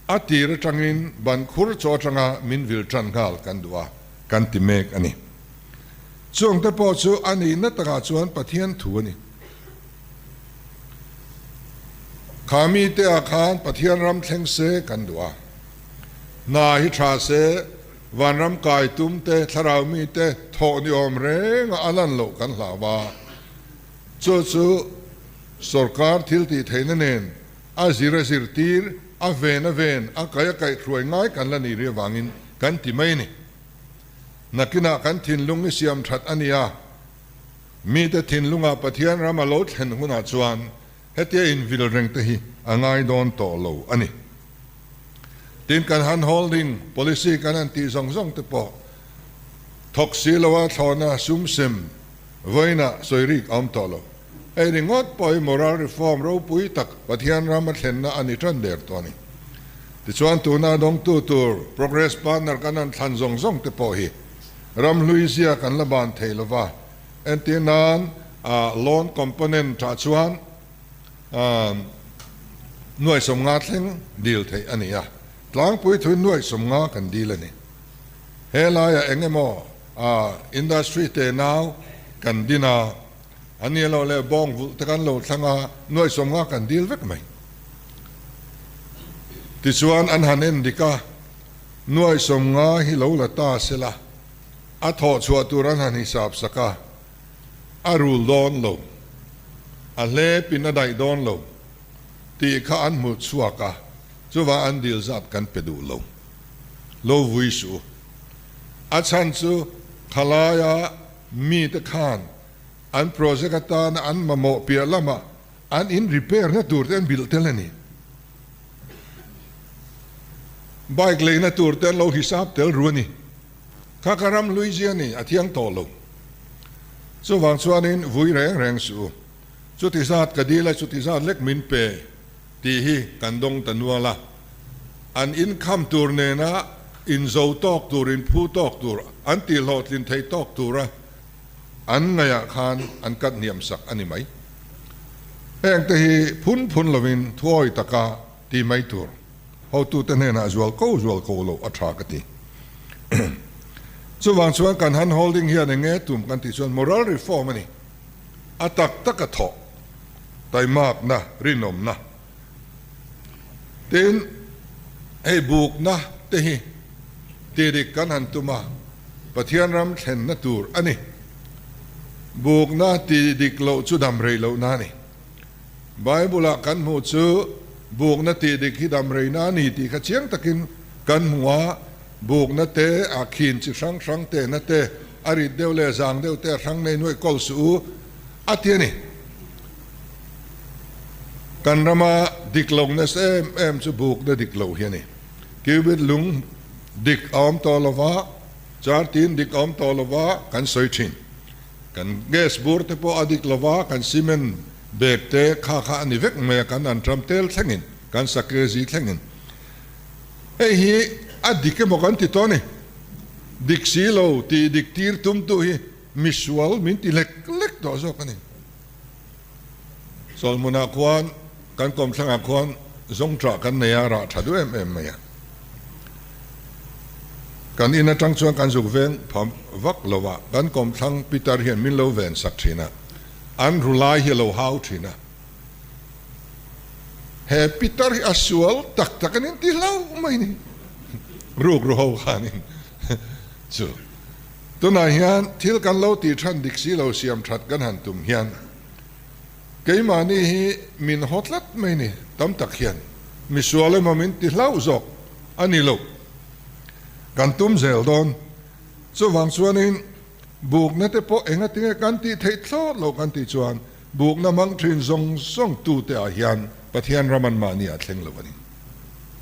a tir atangin ban khur chaw atanga min vil tan nghal kan duh a, kan ti mek a ni. Chungte pawh chu a nihna takah chuan Pathian thu a ni. Kha mite ah khan Pathian ram thleng se kan duh a. Hna hi tha se, vanram kai tum te, thlarau mite thawh ni awm reng a a lan loh kan hlau a. Chu chu sorkar thil tih theihna nen a zir a zirtir, a ven a ven, a kaih a kaihhruai ngai kan la nih rih avangin kan ti mai a ni. Nakinah kan thinlung hi siam that a ni a. Mite thinlungah Pathian ram a lo thlen hunah chuan hetia invil reng te hi a ngai dawn tawh lo a ni. Tin, kan han holding policy kan han tih zawng zawng te pawh thawk si loa thlawhna sum sem vawiinah sawi rik a awm tawh lo. Hei ringawt pawh hi moral reform ropui tak Pathian ram a thlenna a ni tan der tawh a ni. Tichuan tuna dawngtu tur progress partner kan han thlan zawng zawng te pawh hi Ramhlui zia kan la ban thei lova, entir nan loan component tah chuan nuai 50 thleng dil theih a ni a, tlangpui thu nuai 50 kan dil a ni. He laiah eng emaw industry te nau kan din a, a ni lo leh bawng vulh te kan lo thlang a, nuai 50 kan dil vek mai. Tichuan an han en dik a. Nuai 50 hi lo la ta se la, a thawh chhuah tur an han hisap sak a, a rul dawn lo, a hlepin a daih dawn lo tih kha an hmu chhuak a, chuvang an dil zat kan pe duh lo. Lo vui suh u. A chhan chu khalaia mite khan an project atana an mamawh piah lamah An in repair na tur te an bilh tel a ni. Bike leina tur te an lo hisap tel ru a ni. Kha ka ram hlui zia ni, a thiang tawh lo. Chuvang chuanin vui reng reng suh u. Chuti zat ka dil a, chuti zat lek min pe tih hi kan dawng ta nual a. An income tur nena inzo tawk tur, inphu tawk tur, an tihhlawhtlin thei tawk tura An ngaihah khan an kat hniam sak a ni mai. Heng te hi phun phun lovin thuawi taka ti mai tur. Hotute hnenah zual ko zual ko loh a tha ka ti. Chuvang chuan kan hand holding hian eng nge tum kan tih chuan moral reform a ni. A tak taka thawh, taimakna, rinawmna. Tin, hei bukna te hi tidik kan han tum a, Pathian ram thlenna tur a ni. Bukna tidik loh chu dam rei lohna a ni. Bible-ah kan hmuh chu bukna tidik hi dam reina a ni tih kha chiang takin kan hmu a, bukna te, a khin chi hrang hrang tehna te, a rit deuh leh zang deuh te a hrang nei nuaih kawl suh u a ti a ni. Kan rama dik lo nasa em em chu bukna dik lo hi a ni. Cubit lung dik a awm tawh lo va, chartin dik a awm tawh lo va kan sawi thin. Kan gas bur te pawh a dik lo va, kan cement bag te kha kha a ni vek mai a, kan antram tel thlengin, kan sakezi thlengin. Hei hi a dik emaw kan ti tawh a ni. Dik si lo tih dik tir tumtu hi misual min ti lek lek tawh zawk a ni. Chawlhmunah khuan kan kawmthlangah khuan zawngṭah kan nei a, rah ṭha duh em em mai a. Kan in aṭang chuan kan zuk veng pha vak lo a, kan kawmthlang pitar hian min lo ven sak ṭhin a, an ru lai hi a lo hau ṭhin a. He pitar hi a sual tak tak an inti hlauh mai ni, ruk ru ho khanin chu. Tunah hian thil kan lo tih than dik si lo siam that kan han tum hian keimahni hi min haw tlat mai ni tam tak hian misual emaw min ti hlauh zawk a ni lo. Kan tum zel dawn. Chuvang chuanin bukna te pawh enga tinge kan tih theih thlawt lo kan tih chuan bukna hmang thin zawng zawng tute ah hian Pathian ram an mahni ah thleng lo a ni.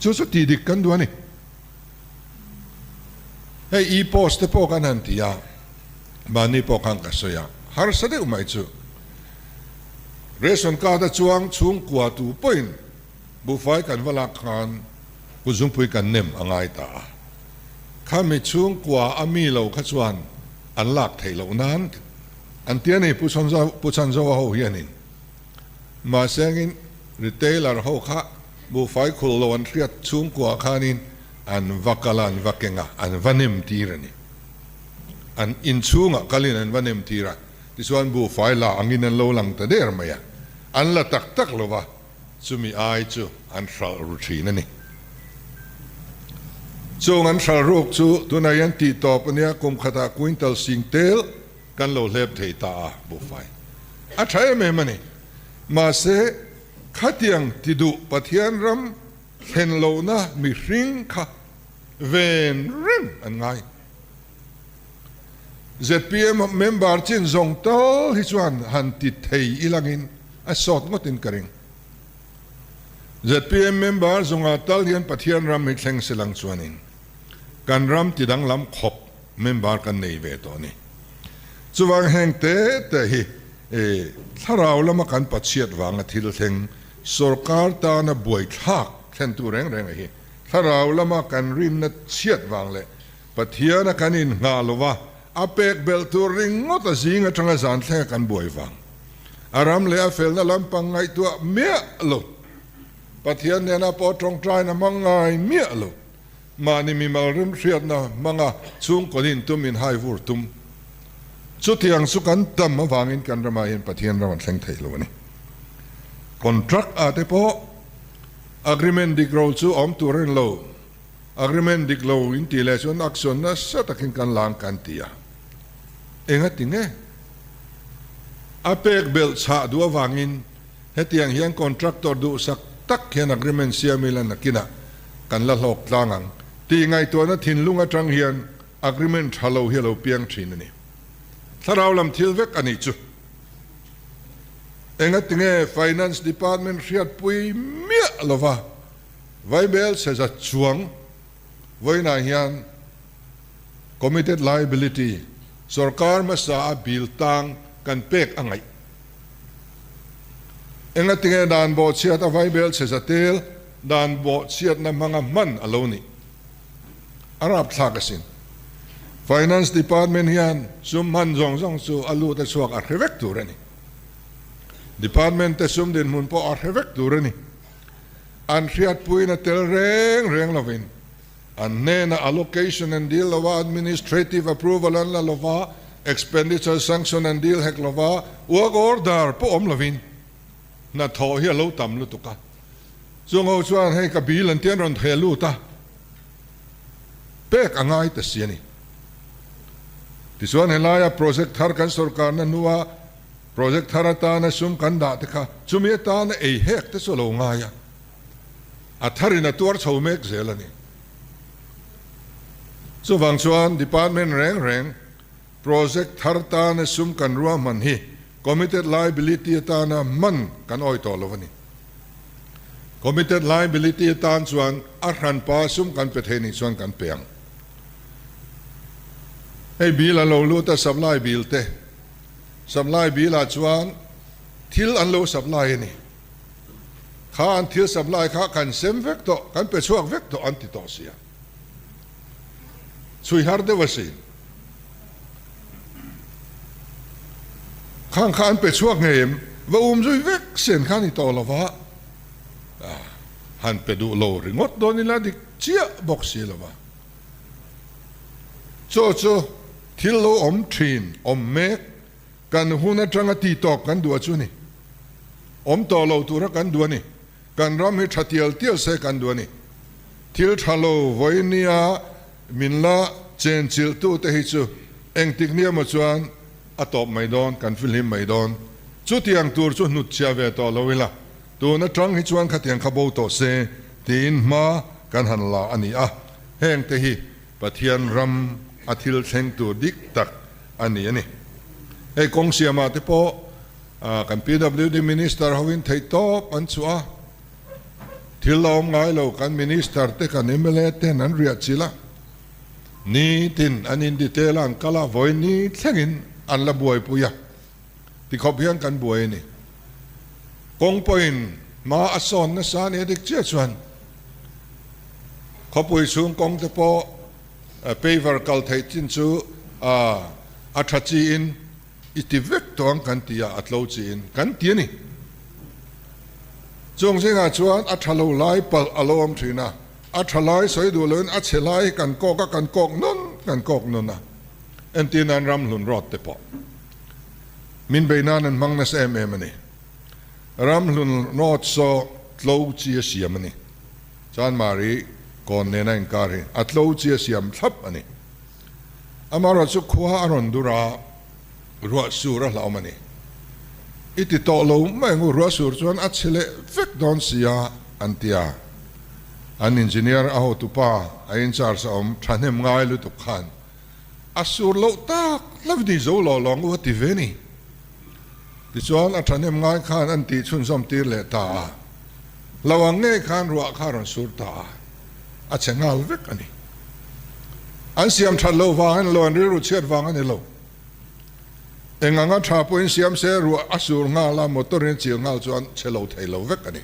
Chu chu tih dik kan duh a ni. Hei e-post te pawh kan han ti a, Mahni pawh khan ka sawi a, harsa deuh mai chu. Ration card a chuang chhungkua tu pawhin buhfai kan va lak khan kutzungpui kan nem a ngai ta a. Khami chhungkua a mi lo kha chuan an lak theih loh nan an ti a ni Pu Chhanzoa ho hianin. Mahsengin retailer ho kha buhfai khulh lo an hriat chhungkua khanin an va kal a, an va keng a, an va nem tir a ni. An inchhungah kalin an va nem tir a, tichuan buhfai la angin an lo lang ta der mai a, an la tak tak lo va, chumi ai chu an hralh ru thin a ni. Chung an hralh ruk chu tunah hian tih tawp a nia, kum khatah quintal sing tel kan lo hlep thei ta a, buhfai a tha em em a ni. Mahse, khatiang ti duh Pathian ram thlen lohna mihring kha ven reng an ngai. Zpm member chin zawng tal hi chuan han ti thei ilangin a sawt ngawtin ka ring. Zpm member zawnga tal hian Pathian ram hi thleng se lang chuanin kan ram ti danglam khawp member kan nei ve tawh a ni. Chuvang heng te te hi thlarau lama kan pachhiat vanga thil thleng sorkar tana buaithlak thlentu reng reng a hi. Thlarau lama kan rinna chhiat vang leh Pathiana kan inngah lova a pek belh tur ringawt a zing atanga zan thlenga kan buai vang. A ram leh a felna lampang ngaihtuah miah lo. Pathian nena pawh tawngtaina hmang ngai miah lo. Mahni mimal rimhriatna hmanga chhungkaw din tum inhai vur tum. Chutiang chu kan tam avangin kan ramah hian Pathian ram a thleng thei lo a ni. Contract ah te pawh Agreement dik ro chu awm tur a ni lo. Agreement dik lo in tih leh chuan action nasa takin kan la ang kan ti a. Enga ti nge? A pek belh chhah duh avangin hetiang hian contractor duhsak tak hian agreement siam ila nakinah kan la hlawk tlang ang tih ngaihtuahna thinlung atang hian agreement tha lo hi a lo piang thin a ni. Thlarau lam thil vek a nih chu. Engatinge Finance Department hriatpui miah lova Vaibel seza chuang vawiinah hian Committed Liability sorkar hmasa a bill tang kan pek a ngaih. Engatinge dan bawhchhiat a Vaibel seza tel dan bawhchhiatna hmanga hman a lo nih? A rapthlak asin. Finance Department hian sum hman zawng zawng chu a lut a chhuak a hre vek tur a ni. Department te sum dinhmun pawh a hre vek tur a ni. An hriatpuiin a tel reng reng lovin an hnenah allocation an dil lo a, administrative approval an la lo va, expenditure sanction an dil hek lo va, work order pawh awm lovin hnathawh hi a lo tam lutuk a. Chung ho chuan hei ka bill an tian rawn theh lut a, pek a ngai ta si a ni. Tichuan helaia project thar kan sorkarna hnua project thar atana sum kan dah te kha chumi atana ei hek te chu a lo ngai a, a tharin a tuar chho mek zel a ni. Chuvang chuan department reng reng Project thar tana sum kan ruahman hi committed liability atana hman kan awi tawh lo a ni. Committed liability atan chuan a hranpa sum kan pe thei nih chuan kan pe ang. Hei bill an lo lut a supply bill te. Supply bill ah chuan thil an lo supply a ni. Kha an thil supply kha kan sem vek tawh, kan pe chhuak vek tawh an ti tawh sia. Chhui har deuh asin. Khang kha an pe chhuak ngei em? Va um zui vek sen kha a ni tawh lo va, han pe duh lo ringawt dawn ila dik chiah bawk si lo va. Chaw chu thil lo awm thin, awm mek, kan hun atanga ti tawp kan duh a chu ni. Awm tawh lo tura kan duh a ni. Kan ram hi tha tial tial se kan duh a ni. Thil tha lo vawinia min la chen chilh tu te hi chu engtik nia maw chuan a tawp mai dawn, kan fihlim mai dawn. Chutiang tur chu hnut chhia ve tawh lo ila, tun atang hi chuan khatiang kha bo tawh se tiin hma kan han la a ni a. Heng te hi Pathian ram a thil thleng tur dik tak a ni a ni. Hei kawng siamah te pawh kan PWD Minister hoin theihtawp an chhuah a, thil la awm ngai lo kan Minister te kan mla ten an riah chilh a. Nitin an in detail a an kal a, vawiin ni thlengin an la buaipui a, tikhawp hian kan buai a ni. Kawng pawhin hma a sawn nasa a ni a dik chiah chuan khawpui chhung kawng te pawh paver kal theih chin chu a tha chiin i ti vek tawh ang kan ti a, a tlo chiin kan ti a ni. Chung zingah chuan a tha lo lai palh a lo awm thin a, a tha lai sawi duh loin a chhe lai hi kan kawk a, kan kawk nawn kan kawk nawn a, entir nan ramhlun rawt te pawh min bei nan an hmang nasa em em a ni. Ramhlun rawt saw tlo chi a siam a ni. Chanmari kawn nena inkar hi a tlo chi a siam thlap a ni. Amaherawhchu khua a rawn dur a, ruah sur a hlauhawm a ni. I ti tawh lo mai ang u, ruah sur chuan a chhe leh vek dawn si a, an ti a. An engineer a hotupa a in charge a awm thahnem ngai lutuk khan a sur loh tak hlauh ni zo lo lawng u a ti ve ni. Tichuan a thahnem ngai khan an tih chhunzawm tir leh ta a, hlauh ang ngei khan ruah kha a rawn sur ta a. A chhe nghal vek a ni. An siam that loh vang a ni lo, an rilru chhiat vang a ni lo. Eng anga tha pawhin siam se ruah a sur nghal a, motor in a chil nghal chuan chhe lo thei lo vek a ni.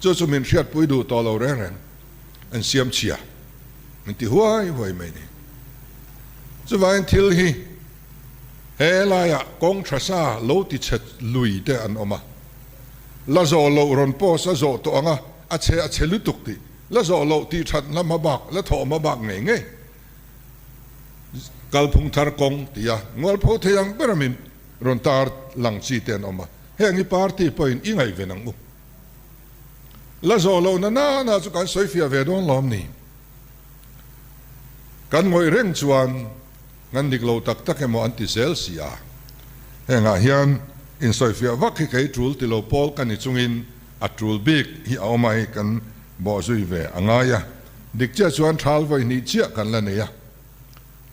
Chu chu min hriatpui duh tawh lo reng reng, an siam chhia min ti huai huai mai ni. Chuvangin thil hi he laiah kawng tha sa lo ti chhe lui te an awm a, la zawh loh rawn post a zawh tawh ang a, A chhe a chhe lutuk tih la zawh loh tih that hla hma bak la thawh hma bak ngei ngei kalphung thar kawng ti a ngualpho thei ang ber a min rawn tar lang chi te an awm a, heng hi party pawhin i ngaihven ang u. La zawh loh na nana chu kan sawi fiah ve dawn lawm ni. Kan ngawih reng chuan kan dik lo tak tak emaw an ti zel si a, hengah hian insawifiah vak hi kei tul ti lo pawl ka ni chungin A tul bik hi a awm a hei kan bawhzui ve a ngai a, dik chiah chuan thal vawi hnih chiah kan la nei a.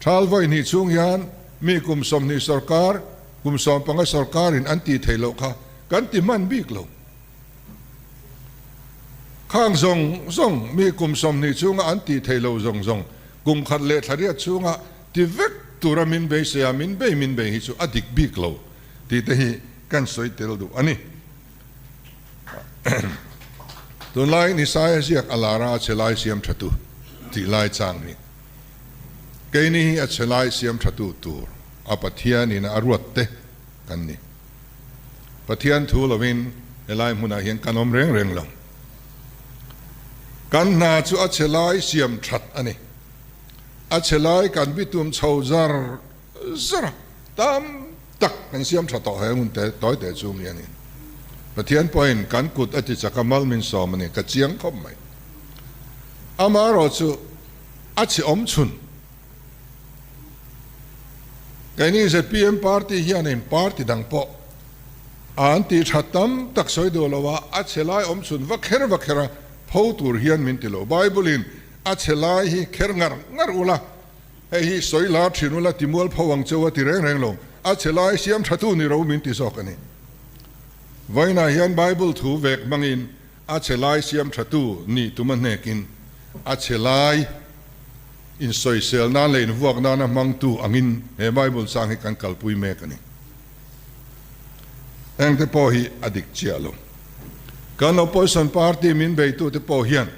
Thal vawi hnih chhung hian mi kum 20 sawrkar, kum 15 sawrkarin an tih theih loh kha kan ti hman bik lo. Khang zawng zawng mi kum 20 chhunga an tih theih loh zawng zawng kum khat leh thla riat chhunga ti vek tura min beisei a, min bei min bei hi chu a dik bik lo tih te hi kan sawi tel duh a ni. Tunlai Nisaia ziak a lar a, a chhe lai siam tha tu tih lai chang hi keini hi a chhe lai siam tha tu tur a Pathianin a ruat te kan ni. Pathian thu lovin helai hmunah hian kan awm reng reng lo. Kan hna chu a chhe lai siam that a ni. A chhe lai kan bitum chho zar zar a, tam tak kan siam tha tawh he hun te tawi teh chu mi a ni. Pathian pawhin kan kut a ti chak a, mal min sawm a ni, ka chiang khawp mai. Amaherawhchu a chhe awm chhun. Keini zpm party hianin party dang pawh an tih tha tam tak sawi duh lo a, a chhe lai awm chhun va kher va kher a, pho tur hian min ti lo. Bible-in a chhe lai hi kher ngar ngar ula, Hei hi sawi lar thin ula ti mual pho ang cheu a ti reng reng lo, a chhe lai siam tha tu ni ro min ti zawk a ni. Vawiinah hian Bible thu vek hmangin a chhe lai siam tha tu nih tum a hnekin a chhe lai insawisel nan leh invuak nana hmangtu angin he Bible chang hi kan kalpui mek a ni. Engte pawh hi a dik chiah lo. Kan opposition party min beitute pawh hian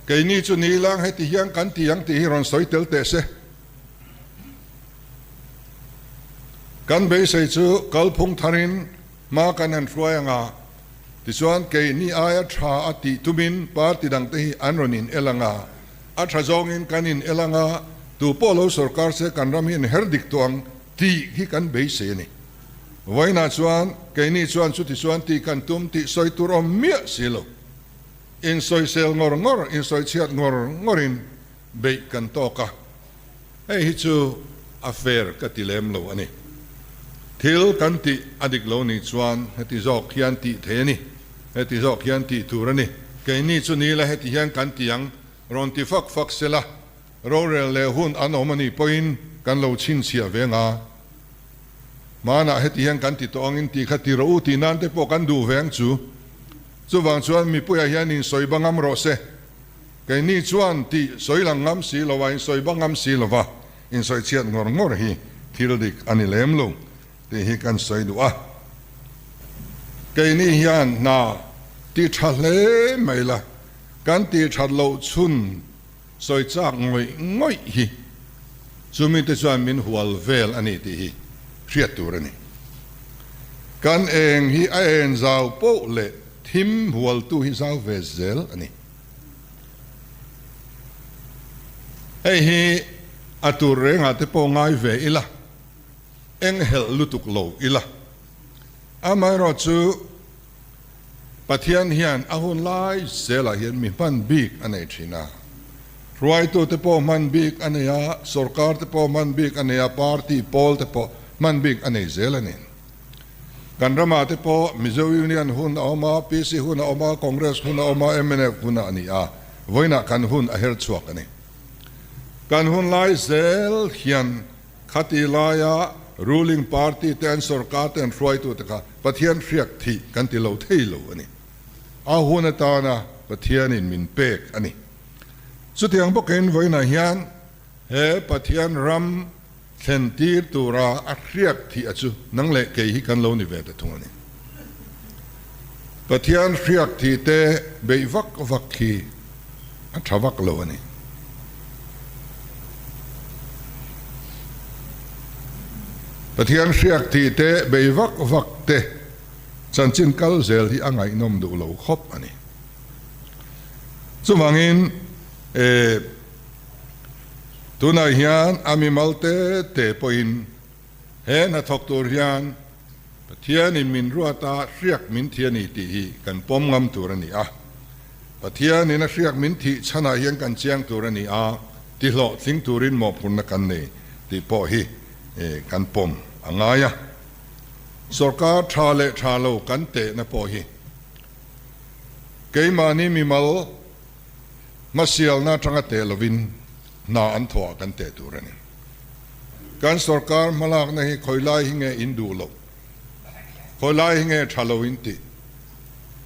Keini chu ni lang heti hian kan ti ang tih hi rawn sawi tel teh se. Kan beisei chu kalphung tharin hma kan han hruai ang a, tichuan keini aia tha a tih tumin party dangte hi an rawn in el ang a, a tha zawngin kan in el ang a, tu pawh lo sawrkar se kan ram hi an her dik tawh ang tih hi kan beisei a ni. Vawiinah chuan keini chuan chuti chuan tih kan tum tih sawi tur awm miah si lo. Insawisel ngawr ngawr, insawichhiat ngawr ngawrin beih kan tawk a, hei hi chu a fair ka ti lem lo a ni. Thil kan tih a dik lo nih chuan heti zawk hian tih thei a ni, heti zawk hian tih tur a ni. Keini chu ni la heti hian kan ti ang, rawn ti fak fak sela, rorel leh hun an awm a nih pawhin kan lo chhinchhiah ve nga. Hmanah heti hian kan ti tawh angin tih kha ti rawh u tih nan te pawh kan duh ve ang chu. Chuvang chuan mipuiah hian insawi bangam rawh se. Keini chuan tih sawi lang ngam si lo a, insawi bak ngam si lo va, insawi chhiat ngawr ngawr hi thil dik a ni lem lo tih hi kan sawi duh a. Keini hian hna ti tha hle mai la, kan tih that loh chhun sawi chak ngawih ngawih hi chumi te chuan min hual vel a ni tih hi hriat tur a ni. Kan eng hi a en zau poh leh thim hualtu hi zau ve zel a ni. Hei hi a tur rengah te pawh ngai ve ila, enghelh lutuk lo ila. Amaherawhchu Pathian hian a hun lai zelah hian mi hman bik a nei thin a. Hruaitute pawh hman bik a nei a, sorkar te pawh hman bik a nei a, party pawl te pawh hman bik a nei zel a ni. Kan ramah te pawh Mizo Union hun a awm a, PC hun a awm a, Congress hun a awm a, mnf hun a ni a, vawiinah kan hun a her chhuak a ni. Kan hun lai zel hian Khati laia ruling party te an sorkar te an hruaitute kha Pathian hriak thih kan ti lo thei lo a ni. A hun atana Pathianin min pek a ni. Chutiang bawkin vawiinah hian he Pathian ram thlen tir tura a hriak thih a chu nang leh kei hi kan lo ni ve ta thung a ni. Pathian hriak thih te beih vak vak hi a tha vak lo a ni. Pathian hriak thih te bei vak vak te chanchin kal zel hi a ngaihnawm duh lo khawp a ni. Chuvangin e tunah hian a mimal te te pawhin he hnathawk tur hian Pathianin min ruat a, hriak min thi a ni tih hi kan pawm ngam tur a ni a. Pathianin a hriak min thih chhanah hian kan chiang tur a ni a, ti hlawhtling turin mawhphurhna kan nei tih pawh hi kan pawm a ngai a. Sorkar tha leh tha lo kan tehna pawh hi keimahni mimal hmasialna atanga teh lovin hna an thawhah kan teh tur a ni. Kan sorkar hmalakna hi khawi lai hi nge in duh loh? Khawi lai hi nge tha lo in tih?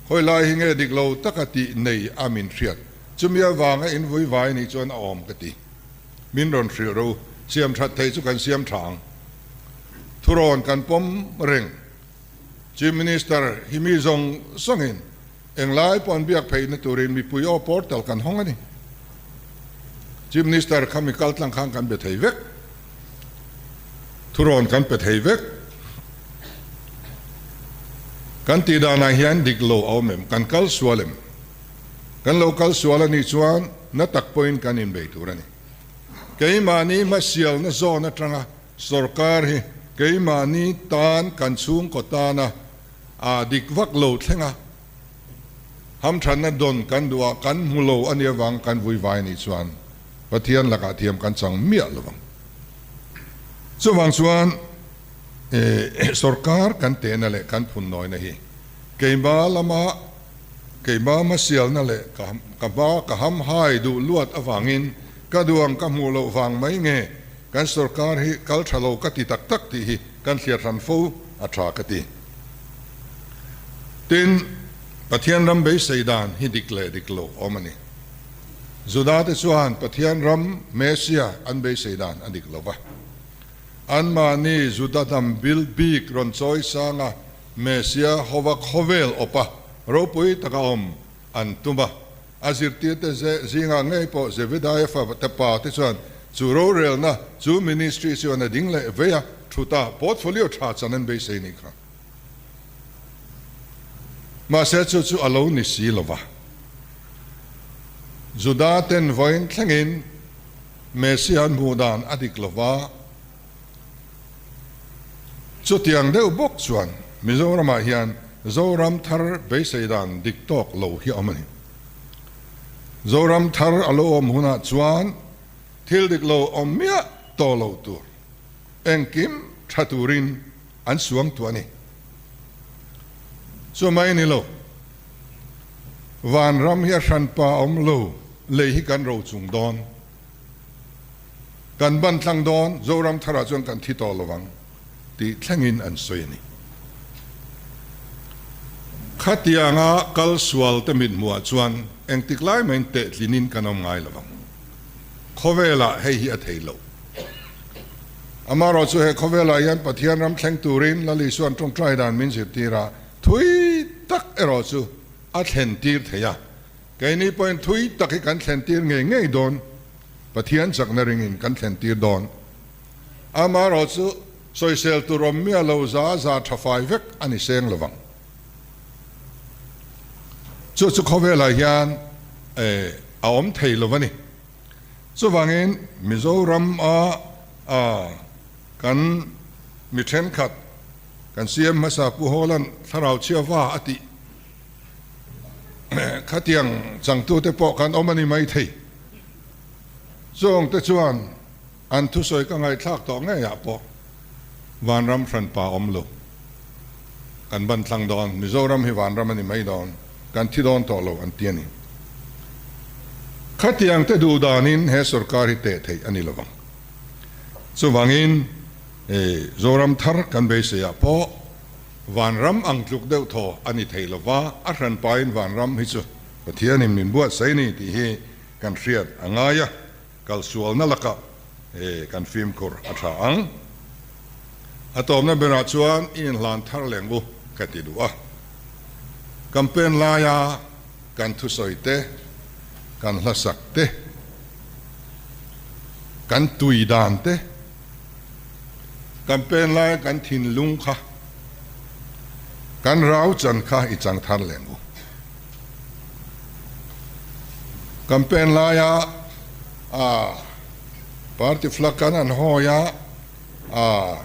Khawi lai hi nge dik lo taka tih nei a min hriat? Chumi avanga in vui vai nih chuan a awm ka ti. Min rawn hrilh ro u, siam that thei chu kan siam tha ang. Thurawn kan pawm reng. Chief Minister hi mi zawng zawngin Englai pawh an biak pheihna turin mipui aw portal kan hawng a ni. Chief Minister kha mi kal tlang khan kan be thei vek. Thurawn kan pe thei vek. Kan tih danah hian dik lo a awm em? Kan kal sual em? Kan lo kal sual a nih chuan na tak pawhin kan inbei tur a ni. Keimahni hmasialna zawn atanga sorkar hi keimahni tan kan chhungkaw tana A dik vak lo thleng a, hamthanna dawn kan duh a, kan hmu lo a nih avang kan vui vai nih chuan Pathian lakah thiam kan chang miah lo vang. Chuvang chuan sorkar kan tehna leh kan phunnawina hi keima lama keima hmasialna leh ka hma ka hamhai duh luat avangin ka duang ka hmuh loh vang mai nge kan sorkar hi kal tha lo ka ti tak tak tih hi kan thliar hran fo a tha ka ti. Tin, Pathian ram beisei dan hi dik leh dik lo awm a ni. Judate chuan Pathian ram Mesia an beisei dan a dik lo va. Anmahni Juda hnam bil bik rawn chawi sanga Mesia hova khawvel awpa ropui taka awm an tum a. A zirtirte zingah ngei pawh Zebedaia fate pa te chuan chu rorelna, chu ministry chuan a ding leh vei a, thuta portfolio tha chan an beisei nih kha. Mahse chu chu a lo ni si lo va. Juda ten vawiin thlengin Messiah an hmuh dan a dik lo va. Chutiang deuh bawk chuan Mizoramah hian Zoram thar beisei dan dik tawk lo hi a awm a ni. Zoram thar a lo awm hunah chuan thil dik lo awm miah tawh lo tur engkim tha turin an suang tuah a ni. Chu mai ni lo, vanram hi a hranpa awm lo, lei hi kan ro chung dawn. Kan ban tlang dawn, Zoram tharah chuan kan thi tawh lovang tih thlengin an sawi a ni. Khatianga kal sual te mithmuhah chuan. Engtik lai mahin tehtlinin kan awm ngai lovang. Khawvelah hei hi a thei lo. Amaherawhchu he khawvelah hian Pathian ram thleng turin Lal Isua'n tawngtai dan min zirtir a, thui tak erawh chu a thlentir thei a. Keini pawhin thui tak hi kan thlentir ngei ngei dawn, Pathian chakna ringin kan thlentir dawn. Amaherawhchu sawisel tur awm miah lo za za tha fai vek a ni seng lovang. Chu chu khawvelah hian a awm thei lo a ni. Chuvangin Mizoram a kan mi thenkhat kan CM hmasa Pu Hawla'n thlarau chhiava a tih khatiang changtute pawh kan awm a ni mai thei. Chungte chuan An thusawi ka ngaihthlak tawh ngeiah pawh vanram hranpa awm lo. Kan ban tlang dawn, Mizoram hi vanram a ni mai dawn, kan thi dawn tawh lo an ti a ni. Khatiang te duh danin he sorkar hi teh theih a ni lovang. Chuvangin Zoram thar kan beiseiah pawh vanram ang tluk deuh thaw a ni thei lova, a hranpain vanram hi chu Pathianin min buatsaih a ni tih hi kan hriat a ngai a. Kalsualna lakah kan fimkhur a tha ang. A tawpna berah chuan i inhlan thar leng u ka ti duh a. Campaign laia kan thusawi te, kan hlasak te, kan tui dan te, campaign laia kan thinlung kha, kan rau chan kha i chang thar leng u. Campaign laia party flag kan han hawi a,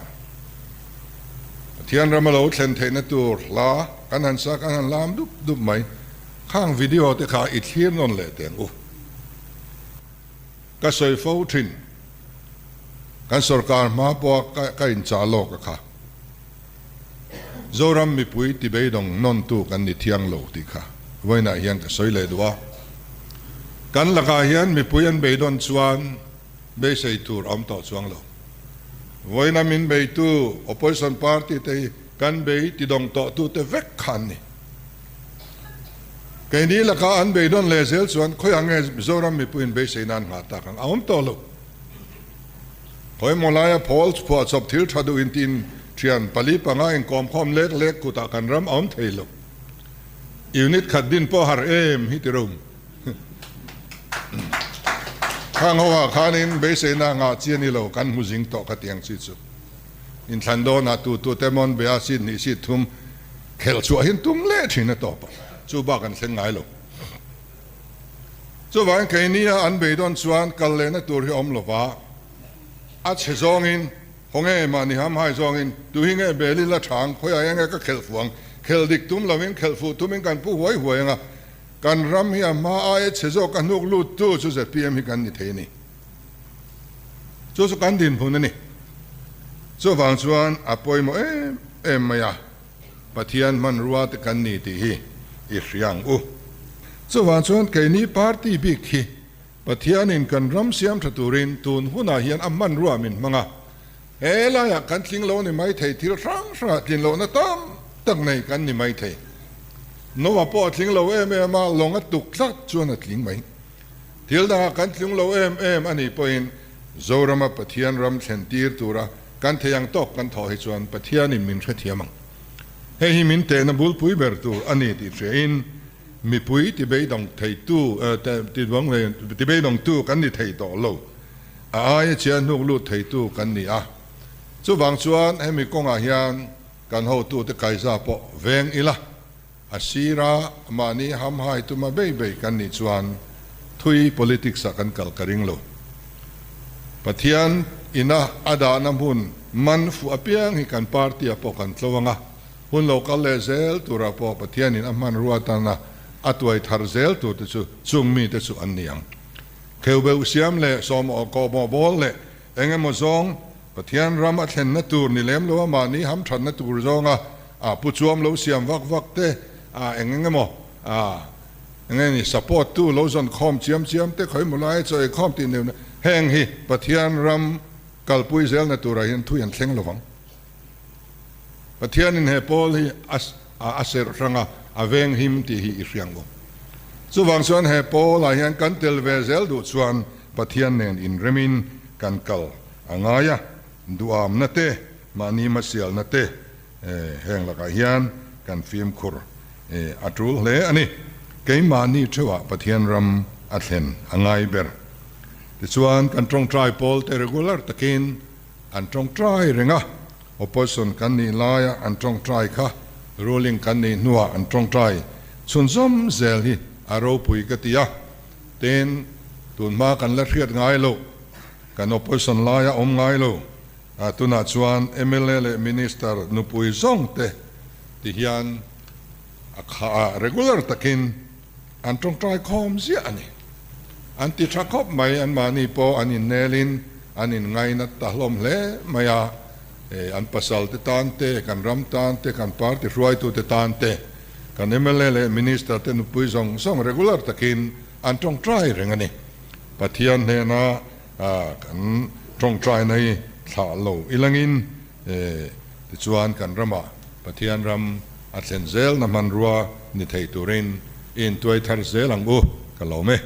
Pathian rama lo thlen theihna tur hla kan han sa kan han lam dup dup mai. Khang video te kha i thlir nawn leh teng u. Ka sawi fo thin, kan sorkar hma pawha ka inchah lawk a kha. Zoram mipui ti beidawng nawntu kan ni thiang lo tih kha vawiinah hian ka sawi leh duh a. Kan lakah hian mipui an beidawn chuan beisei tur a awm tawh chuang lo. Vawiina min beitu opposition party te hi kan bei tidawng tawhtute vek kha an ni. Keini lakah an beidawn leh zel chuan khawiah nge Zoram mipuiin beisei nan nghah tak ang a awm tawh lo. Khawimaw laia phawl chhuah chawp thil tha duh intiin thian pali panga inkawmkhawm lek lek kutah kan ram a awm thei lo. Unit khat din pawh har em hi ti rum. Khang ho ah khanin beiseina ngah chi a ni lo kan hmu zing tawh kha tiang chi chu. Inthlan dawnah tu tu te mawn bia seat hnih seat thum khelh chhuah hin tum leh thin a tawp a, chu bak an thleng ngai lo. Chuvangin keini a an beidawn chuan kal lehna tur hi awm lova, a chhe zawngin, haw nge mahni hamhai zawngin, tu hi nge bel ila thang, khawiah eng nge ka khelh fuh ang, khelh dik tum lovin khelh fuh tumin kan pu huai huai ang a, kan ram hi a hma aia chhe zawk a hnuk lut tu chu zpm hi kan ni thei a ni. Chu chu kan dinhmun a ni. Chuvang chuan a pawimawh em em mai a. Pathian hmanrua te kan ni tih hi i hria ang u. Chuvang chuan keini party bik hi Pathianin kan ram siam tha turin tun hunah hian a hmanrua min hmang a. He laiah kan tling lo ni mai thei, thil hrang hrangah tlin lohna tam tak nei kan ni mai thei. Noah pawh a tling lo em em a, lawng a tuk tlat chuan a tling mai. Thil dangah kan tling lo em em a nih pawhin Zorama Pathian ram thlen tir tura Kan thei ang tawk kan thawh hi chuan Pathianin min hrethiam ang. Hei hi min tehna bulpui ber tur a ni tih hriain mipui tibeidawng theitu tibeidawngtu kan ni thei tawh lo. A aia chhia hnuk lut theitu kan ni a. Chuvang chuan hemi kawngah hian kan hotute kaiza pawh veng ila. A sira mahni hamhai tuma bei bei kan nih chuan thui politics ah kan kal ka ring lo. Pathian ina a dahna hmun man fuh apiang hi kan party ah pawh kan tlo anga, hun lo kal leh zel turah pawh Pathianin a hmanrua atana a tuai thar zel tur te chu chung mite chu an ni ang. Kheubeuh siam leh sawmawh kawhmawh bawl leh Eng emaw zawng Pathian ram a thlenna tur ni lem lo a mahni hamthatna tur zawnga a pu chuam lo siam vak vak te a eng eng emaw a eng nge ni support tu lo zawn khawm chiam chiam te khawi maw lai chaw ei khawm tih neuh neuh heng hi Pathian ram kalpui zelna turah hian thui an thleng lovang. Pathianin he pawl hi a a serh hrang a, a veng him tih hi i hriang u. Chuvang chuan he pawlah hian kan tel ve zel duh chuan Pathian nen inremin kan kal a ngai a, duhamna te, mahni hmasialna te heng lakah hian kan fimkhur a tul hle a ni. Keimahni theuhah Pathian ram a thlen a ngai ber. Tichuan kan tawngtai pawl te regular takin an tawngtai reng a, opposition kan nih laia an tawngtai kha ruling kan nih hnuah an tawngtai chhunzawm zel hi a ropui ka ti a. Tin, tunhma kan la hriat ngai loh, kan opposition laia awm ngai lo, tunah chuan mla leh minister nupui zawng te ti hian a kha regular takin an tawngtai khawm ziah a ni. An ti tha khawp mai, anmahni pawh an innelin an inngainat ta hlawm hle mai a, an pasal te tan te, kan ram tan te, kan party hruaitute tan te, Kan mla leh Minister te nupui zawng zawng regular takin an tawngtai reng a ni. Pathian hnena kan tawngtaina hi thlah lo ilangin tichuan kan ramah Pathian ram a thlen zelna hmanrua ni thei turin i intuai thar zel ang u ka lawm e.